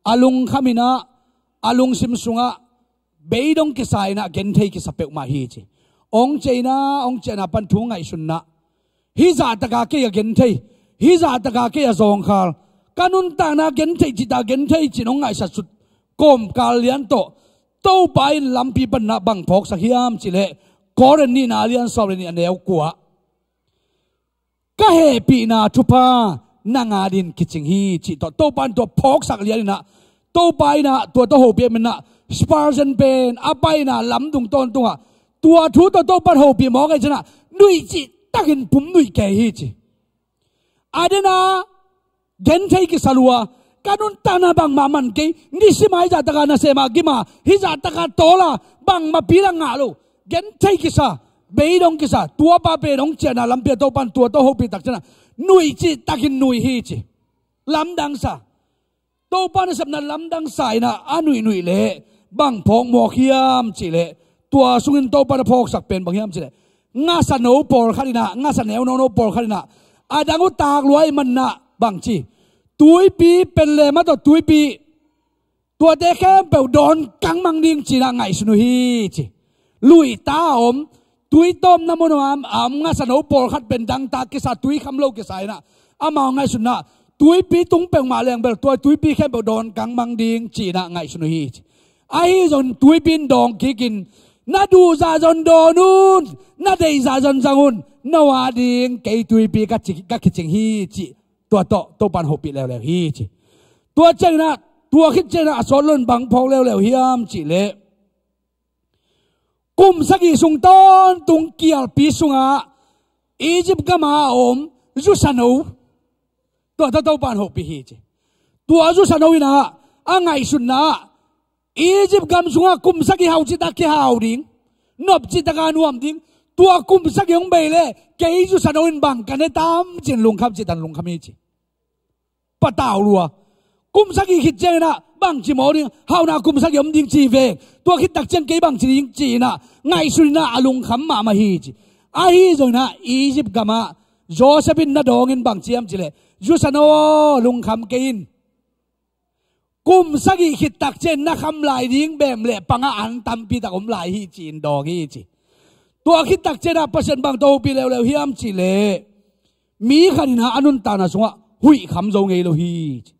a lungkham in ah a lungsim sungah beidong kisa in ah genthei kisa peuhmah hi ci. Hong ciah in ah hong ciahna pan thu ngaihsun in ah hih zahtaka kei a genthei, hih zahtaka kei a zawngkhal, ka nuntakna genthei cita genthei cin hong ngaihsat sut kawmkal lian tawh Topa in lampi pan ah bang phawksak hiam cih leh Korin nihna lian sawm le nih a neu kua ka hehpihna thupha nang adingin kicing hi cih tawh Topa in tua phawksak lian in ah Topa in ah tua tawh hopih ahih manin ah Spurgeon pen a pai in ah lamdung tawntungah tua thu tawh Topa in hopih mawk ahih ciangin ah nuih cihtakin pum nuih kei hi ci. A den a genthei kisa lua, ka nuntakna bangmah man kei, nisim a hih zahtaka nasem a gim a, hih zahtaka tawl a, bangmah pil a ngah lo, genthei kisa, beidong kisa, tuapa pen hong ciahna lampi ah Topa in tua tawh hopih tak ciangin ah nuih cihtakin nuih hi ci. Lamdangsa. Topa nasepna lamdangsa in ah a nuihnuih leh bang phawk mawk hiam cih leh tua sungin Topa na phawksak pen bang hiam cih leh ngasa no pawlkhat in ah, ngasa neuno no pawlkhat in ah a dang uh tak lua ahih manin ah bangci tuipi pen le ma tawh tuipi tuate khempeuh dawn kangmang ding ci in ah ngaihsun uh hi ci. Luihta a om, tui tawmna mun a om, a om ngasa no pawlkhat pen dangtak kisa, tui kham lo kisa in ah amau ngaihsutna ah tuipi tung peuhmah leng bel tua tuipi khempeuh dawn kangmang ding ci in ah ngaihsun uh hi ci. Ahi zongin tuipi in dawng kikin na duh zah zong dawn un, na deih zah zong zang un, no ading kei tuipi ka ci, ka kicing hi cih tua tawh Topa in hopih leuleu hi ci. Tua ciangin ah, tua khit ciangin ah a sawt lo in bang phawk leuleu hiam cih leh kum sagih sung tawntung kialpi sungah Egypt gam a om zusa no, tua tawh Topa in hopih hi ci. Tua zusa no in ah a ngaihsutna ah Egypt gam sungah kum sagih hau cihtak kihau ding, nop cihtak a nuam ding, tua kum sagih hong bei leh kei zusa no in bang ka ne tam ci in lungkham cihtak in lungkham hi ci. Patau lua. Kum sagih khit ciangin ah bangci mawk ding, hauhna kum sagih om ding ci veng, tua khit tak ciang kei bangci ding ci in ah ngaihsun in ah a lungkham mahmah hi ci. Ahi zongin ah Egypt gam ah Joseph in na dawng in bangci hiam cih leh zusa no aw, lungkham kei in. Kum sagih khit tak ciang na kham lai ding bem le pang ah an tampi tak om lai hi ci in dawng hi ci. Tua khit tak ciang ah Pasian bang tawh hopih leuleu hiam cih leh mi khat in ah a nuntakna sungah huih kham zo ngei lo hi ci.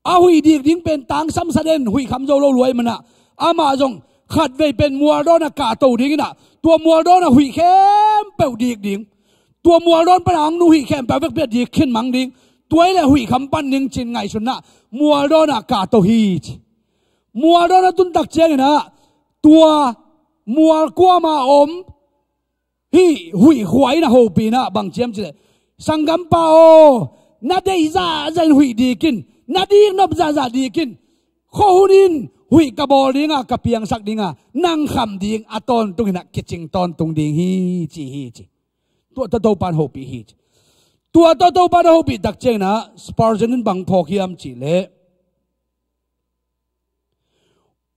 A huih dik ding pen tangsamsa den huih kham zo lo lua ahih manin ah amah zong khatvei pen mualdawn ah kahto ding in ah tua mualdawn ah huih khempeuh dik ding. Tua mualdawn pan a hong nung huih khempeuh a vekpi a dik khin mang ding. Tua hi leh huih kham pan ding ci in ngaihsun in ah mualdawn ah kahto hi ci. Mualdawn a tun tak ciangin ah tua mual kuam a om hih huih khua in a hopih in ah bangci hiam cih leh sanggampa aw, na deih zahzah in huih dik in, na dik nop zahzah dik in, khuahun in huih ka bawl ding a, ka piangsak ding a, nang kham ding a tawntung in ah kicing tawntung ding hi ci hi ci. Tua tawh Topa in hopih hi ci. Tua tawh Topa in a hopih tak ciangin ah Spurgeon in bang phawk hiam cih leh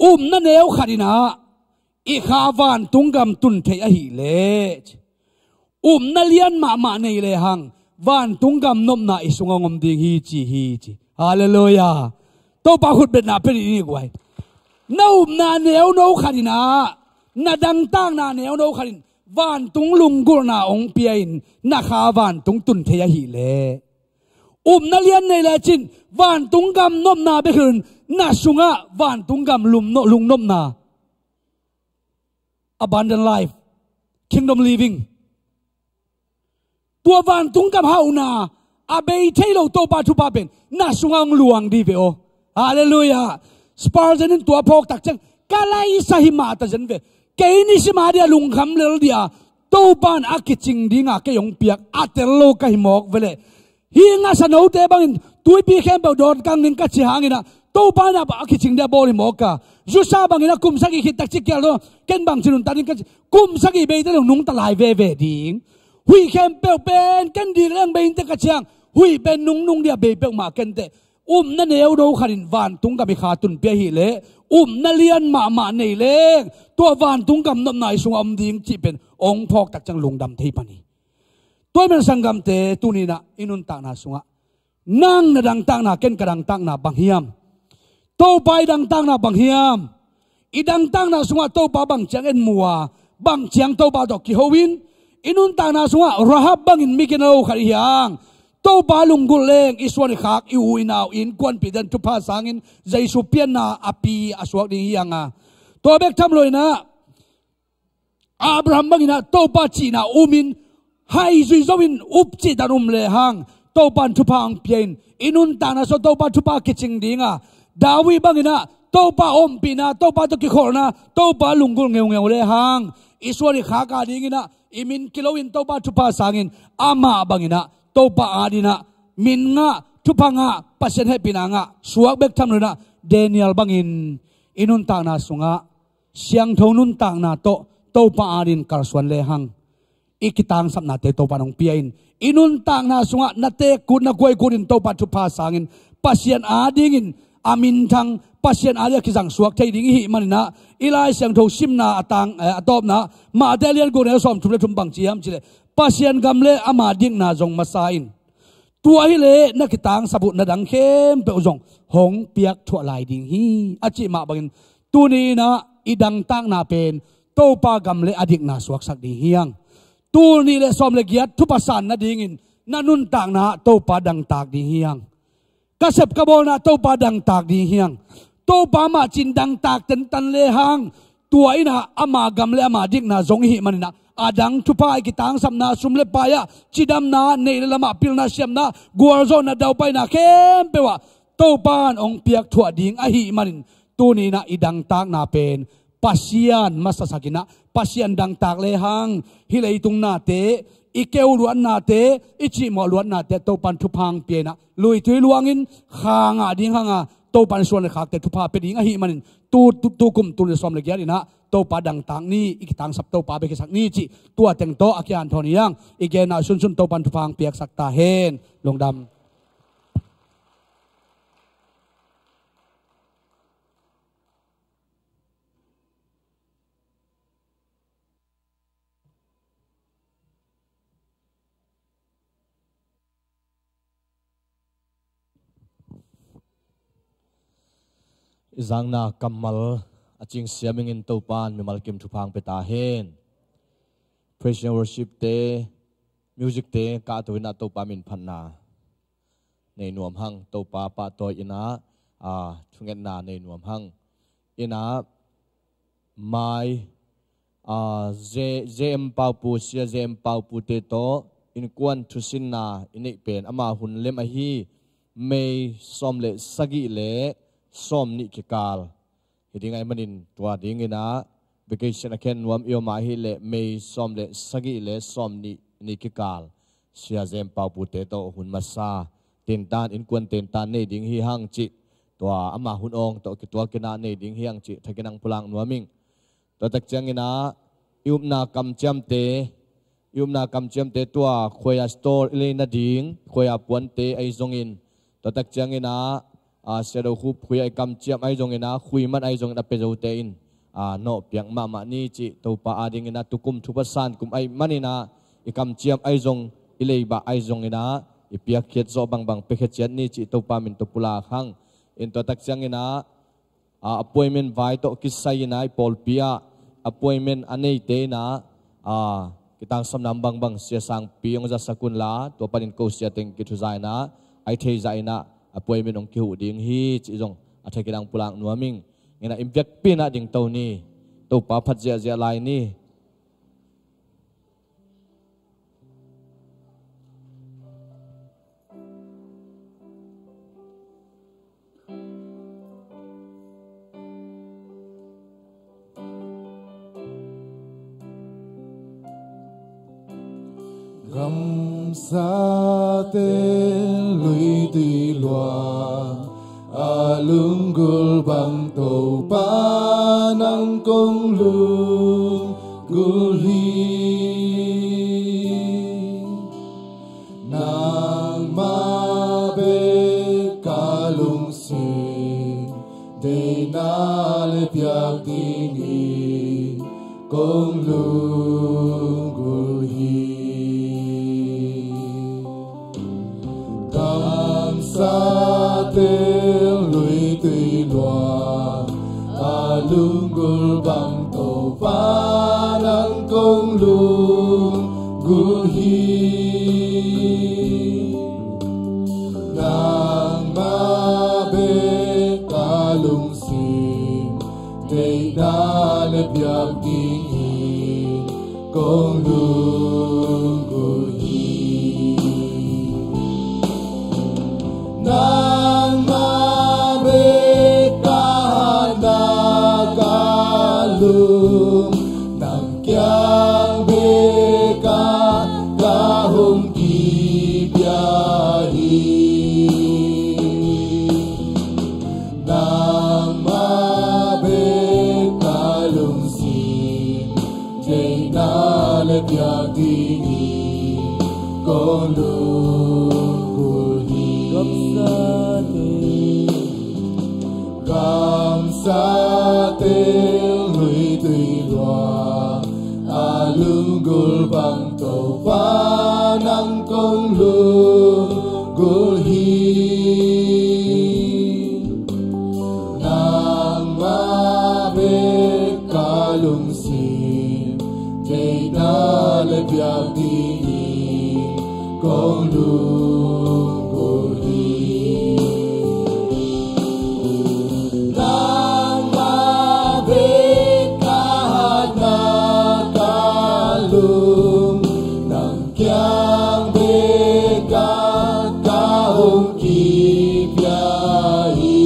upna neu khat in ah i kha vantung gam tun theih ahih leh ci. Upna lian mahmah nei lehang vantung gam nopna i sungah hong om ding hi ci hi ci. Halleluiah. Topa khutbetna pia ni, i ni guai. Na upna neuno khat in ah, na dangtakna neuno khat in vantung lunggulhna hong pia in na kha vantung tun thei ahih leh, upna lian nei lecin vantung gam nopna bek hi loin na sungah vantung gam lungnopna, abundant life, kingdom living, tua vantung gam hauhna a bei thei lo Topa thupha pen na sungah hong luang dih ve aw. Halleluiah. Spurgeon in tua phawk tak ciang ka laisa hi mah ta zen ve. Kei nisim a dia lungkham lel dia Topa in a kicing dinga kei hong piak a tel lo ka hi mawk ve leh, hih ngasa note bangin tuipi khempeuh dawt kang ning ka ci hangin ah, Topa in a kicing ding a bawl hi mawk a. Zusa bangin a kum sagih khit tak ci kial lo, ken bang ci nuntak ding ka ci, kum sagih bei teh dong nungta lai veve ding. Huih khempeuh pen ken dik leng bei inteh ka ci hang, huih pen nungnung ding a bei peuhmah ken teh. Upna neu do khat in vantung gam i kha tunpih ahih leh, upna lian mahmah nei leng tua vantung gam nopna i sungah om ding cih pen hong phawk tak ciang lungdam thei pan hi. Tua ahih man sanggamte, tuni in ah i nuntakna sungah nang na dangtakna, ken ka dangtakna bang hiam? Topa i dangtakna bang hiam? I dangtakna sungah Topa bang ciang en mu a, bang ciang Topa tawh kiho in, i nuntakna sungah Rahab bangin mi gina lo khat i hi hang, Topa lunggulh leng i suan i khak, i u i nau, i innkuanpihte in thupha sangin Jesu pianna a pi a suak ding hi hang a. Tua bek tham lo in ah, Abraham bangin ah Topa cihna um in, hai zui zo in up cihtan um lehang, Topa in thupha hong pia in, i nuntakna sungah Topa thupha kicing ding a. David bangin ah Topa ompihna, Topa tawh kikholhna, Topa lunggulh ngeungeu lehang, i suan i khak a dingin ah i min kilo in Topa thupha sangin, amah bangin ah Topa adingin ah min ngah, thupha ngah, Pasian hehpihna ngah suak bek tham lo in ah, Daniel bangin i nuntakna sungah siangtho nuntakna tawh Topa adingin kalsuan lehang, i kitangsapnate Topa in hong pia in, i nuntakna sungah na teek kut, na guai kut in Topa thupha sangin, Pasian adingin a minthang, Pasian adingin a kizang suak thei ding i hih manin ah, i Lai Siangtho simna a tang, eh, a tawpna, Mate lian guk neu sawmthum le thum bang ci hiam cih leh, Pasian gam le ama dikna zong masa in. Tua hi leh na kitangsap uh na dang khempeuh zong hong piak thuah lai ding hi, a cih mah bangin, tuni in ah i dangtakna pen Topa gam le a dikna suaksak ding hi hang. Tul nih le sawm le giat thupha san nadingin na nuntakna ah Topa dangtak ding hi hang. Ka sep ka bawlna ah Topa dangtak ding hi hang. Topa mah cin dangtak tentan lehang, tua in ah ama gam le ama dikna zong i hih manin ah, a dang thupha, i kitangsapna, sum le pai ah cidamna, neih le lamah pilna, siamna, gualzawhna, daupaina khempeuh ah Topa in hong piak thuah ding ahih manin, tuni in ah i dangtakna pen Pasian masasak in ah, Pasian dangtak lehang, hih leitung nate, i keu luatnate, i cihmawh luatnate Topa in thupha hong pia in ah, luitui luangin kha ngah ding hang a, Topa in suan le khakte thupha pia ding ahih manin, tu, tu, tu kum tul nih le sawm le giat in ah Topa dangtak ni, i kitangsap Topa bek hisak ni cih tua teng tawh a kihanthawn hi hang. I genna sunsun Topa in thupha hong piaksak ta hen. Lungdam. I zakna kammal a cing siam ingin Topa in mimal kim thupha hong pia ta hen. Praise and worship te, music te kahto in ah Topa min phatna nei nuam hang, Topa pahtawi in ah, a, thungetna nei nuam hang. In ah mai, a, J-, J M Paupu, Sia J M Paupu te tawh innkuan thusinna i neih pen ama hun lem ahi, May sawm le sagih le sawm nih kikal. Hi ding ahih manin tua dingin ah vacation a khen nuam i om ahih leh May sawm le sagih le sawm nih ni kikal Sia Jem Pau Pu te tawh hun masa tentan, innkuan tentan nei ding hi hang cih, tua ama hun awng tawh kituakin ah nei ding hi hang cih thakin ang pulak nuam ing. Tua tak ciangin ah i upna kamciamte, i upna kamciamte tua khuaia store i lei nading khuaia puante ahi zongin, tua tak ciangin ah, a, Sia Do Khup khuia i kamciam ahi zongin ah, khui man ahi zongin a pia zote in, a, nawhpiak mahmah ni cih Topa adingin ah tukum thupha san kum ahih manin ah, i kamciam ahi zong, i leibah ahi zongin ah, i piakkhiat zawh bangbang piakhia ciat ni cih Topa min tawh pulak hang. In tua tak ciangin ah, a, appointment vai tawh kisai in ah i pawlpi ah appointment a neite in ah, a, kitangsapna bangbang Sia Sangpi hong zasak unla, tua panin ko sia teng kithuza in ah, a i theizah in ah appointment hong kihuh ding hi cih zong a thakin ang pulak nuam ing. In ah i biakpiakna ding to ni. Topa phat ziahziah lai ni. Gamsate luitui lua a lunggulh bang Topa nang kong lunggulh hi. Nangmah bek ka lungsim, deihna le biakinn in kong lunggulh hi. Gamsate luitui lua a lunggulh bang Topa nang kong lunggulh hi. Nangmah bek ka lungsim, deihna le biakinn in kong lunggulh hi. Nangmah bek ka hatna ka lung, nang kiang bek ah ka hong kipia hi. Nangmah bek ka lungsim, deihna le biakinn in kong lunggulh hi. Gamsate, gamsate luitui lua a lunggulh bang Topa nang kong lunggulh hi. Nangmah bek ka lungsim, deihna le biakinn in kong lunggulh hi. Nangmah bek ka hatna ka lung, nang kiang bek ah ka hong kipia hi.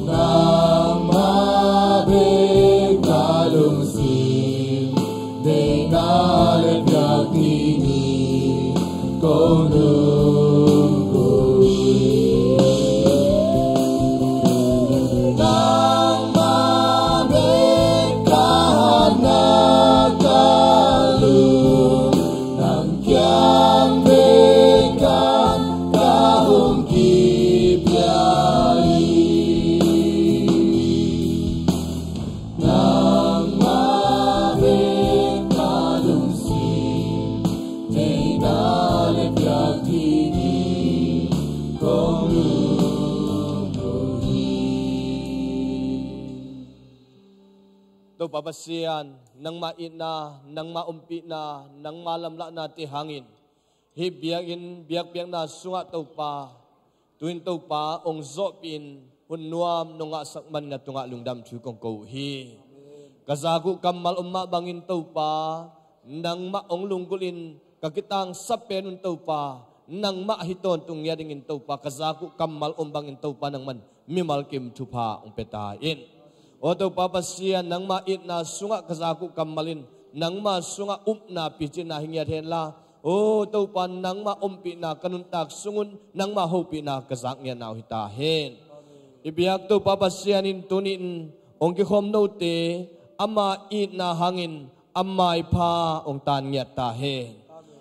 Nangmah bek ka lungsim, deihna le biakinn in kong lunggulh hi. Nangmah bek ka hatna ka lung, nang kiang bek ah ka hong kipia hi. Nangmah bek ka lungsim, deihna le biakinn in kong lunggulh hi. Topa Pasian, nangmah itna, nangmah ompihna, nangmah lamlahnate hangin hih biakinn biakpiakna sungah Topa, tu-in Topa hong zawhpih in hun nuam nong ngahsak manin na tungah lungdam thu kong ko uh hi. Ka zak uh kammal om mah bangin Topa, nangmah hong lunggulh in ka kitangsap pen un Topa, nangmah hi tawntung ngiat dingin Topa, ka zak uh kammal om bangin Topa nangman mimal kim thupha hong pia ta in. Aw Topa Pasian, nangmah itna sungah ka zak uh kammal in nangmah sungah upna picitna hi ngiat henla, aw Topa, nangmah ompihna ka nuntak sungun nangmah hopihna ka zak ngiatna uh hi ta hen. I biak Topa Pasian in tuni-in hong kikhawm note ama itna hangin a maipha hong tan ngiat ta hen.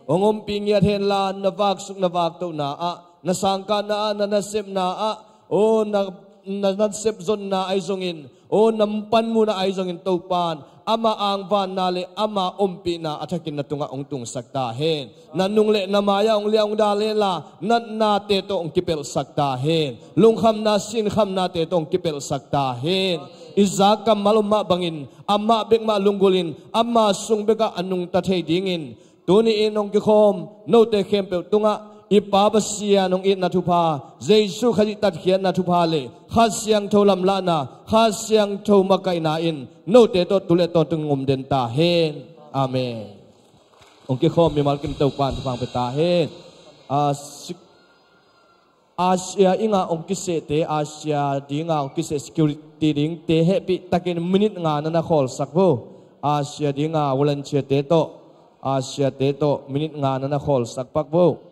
Hong ompih ngiat henla, na vaksuk na vaktohna ah, na sangkahna ah, na nasepna ah, aw na, na nasep zonna ahi zongin, aw na panmuna ahi zongin Topan ama angvanna le ama ompihna a thakin na tungah hong tungsak ta hen. Na nung le na mai-ah hong liah hong dal henla, natnate tawh hong kipelhsak ta hen. Lungkhamna sinkhamnate tawh hong kipelhsak ta hen. I zak kammal om mah bangin amah bek mah lunggulh in ama sung bekah a nungta thei dingin tuni-in hong kikhawm note khempeuh tungah i Pa Pasian hong itna thupha, Jesu Khazih tatkhiatna thupha le Kha Siangtho lamlahna, Kha Siangtho makaihna in note tawh tu le tawntung hong om den ta hen. Amen. Hong kikhawm mimal kim Topan thupha hong pia ta hen. A, sik- Asia inn ah hong kisehte, Asia ding ah hong kiseh security dingte hehpih takin minute nga na na khawlsak vo. A sia dinga volunteer-te tawh, a siate tawh minute nga na na khawlsak pak vo.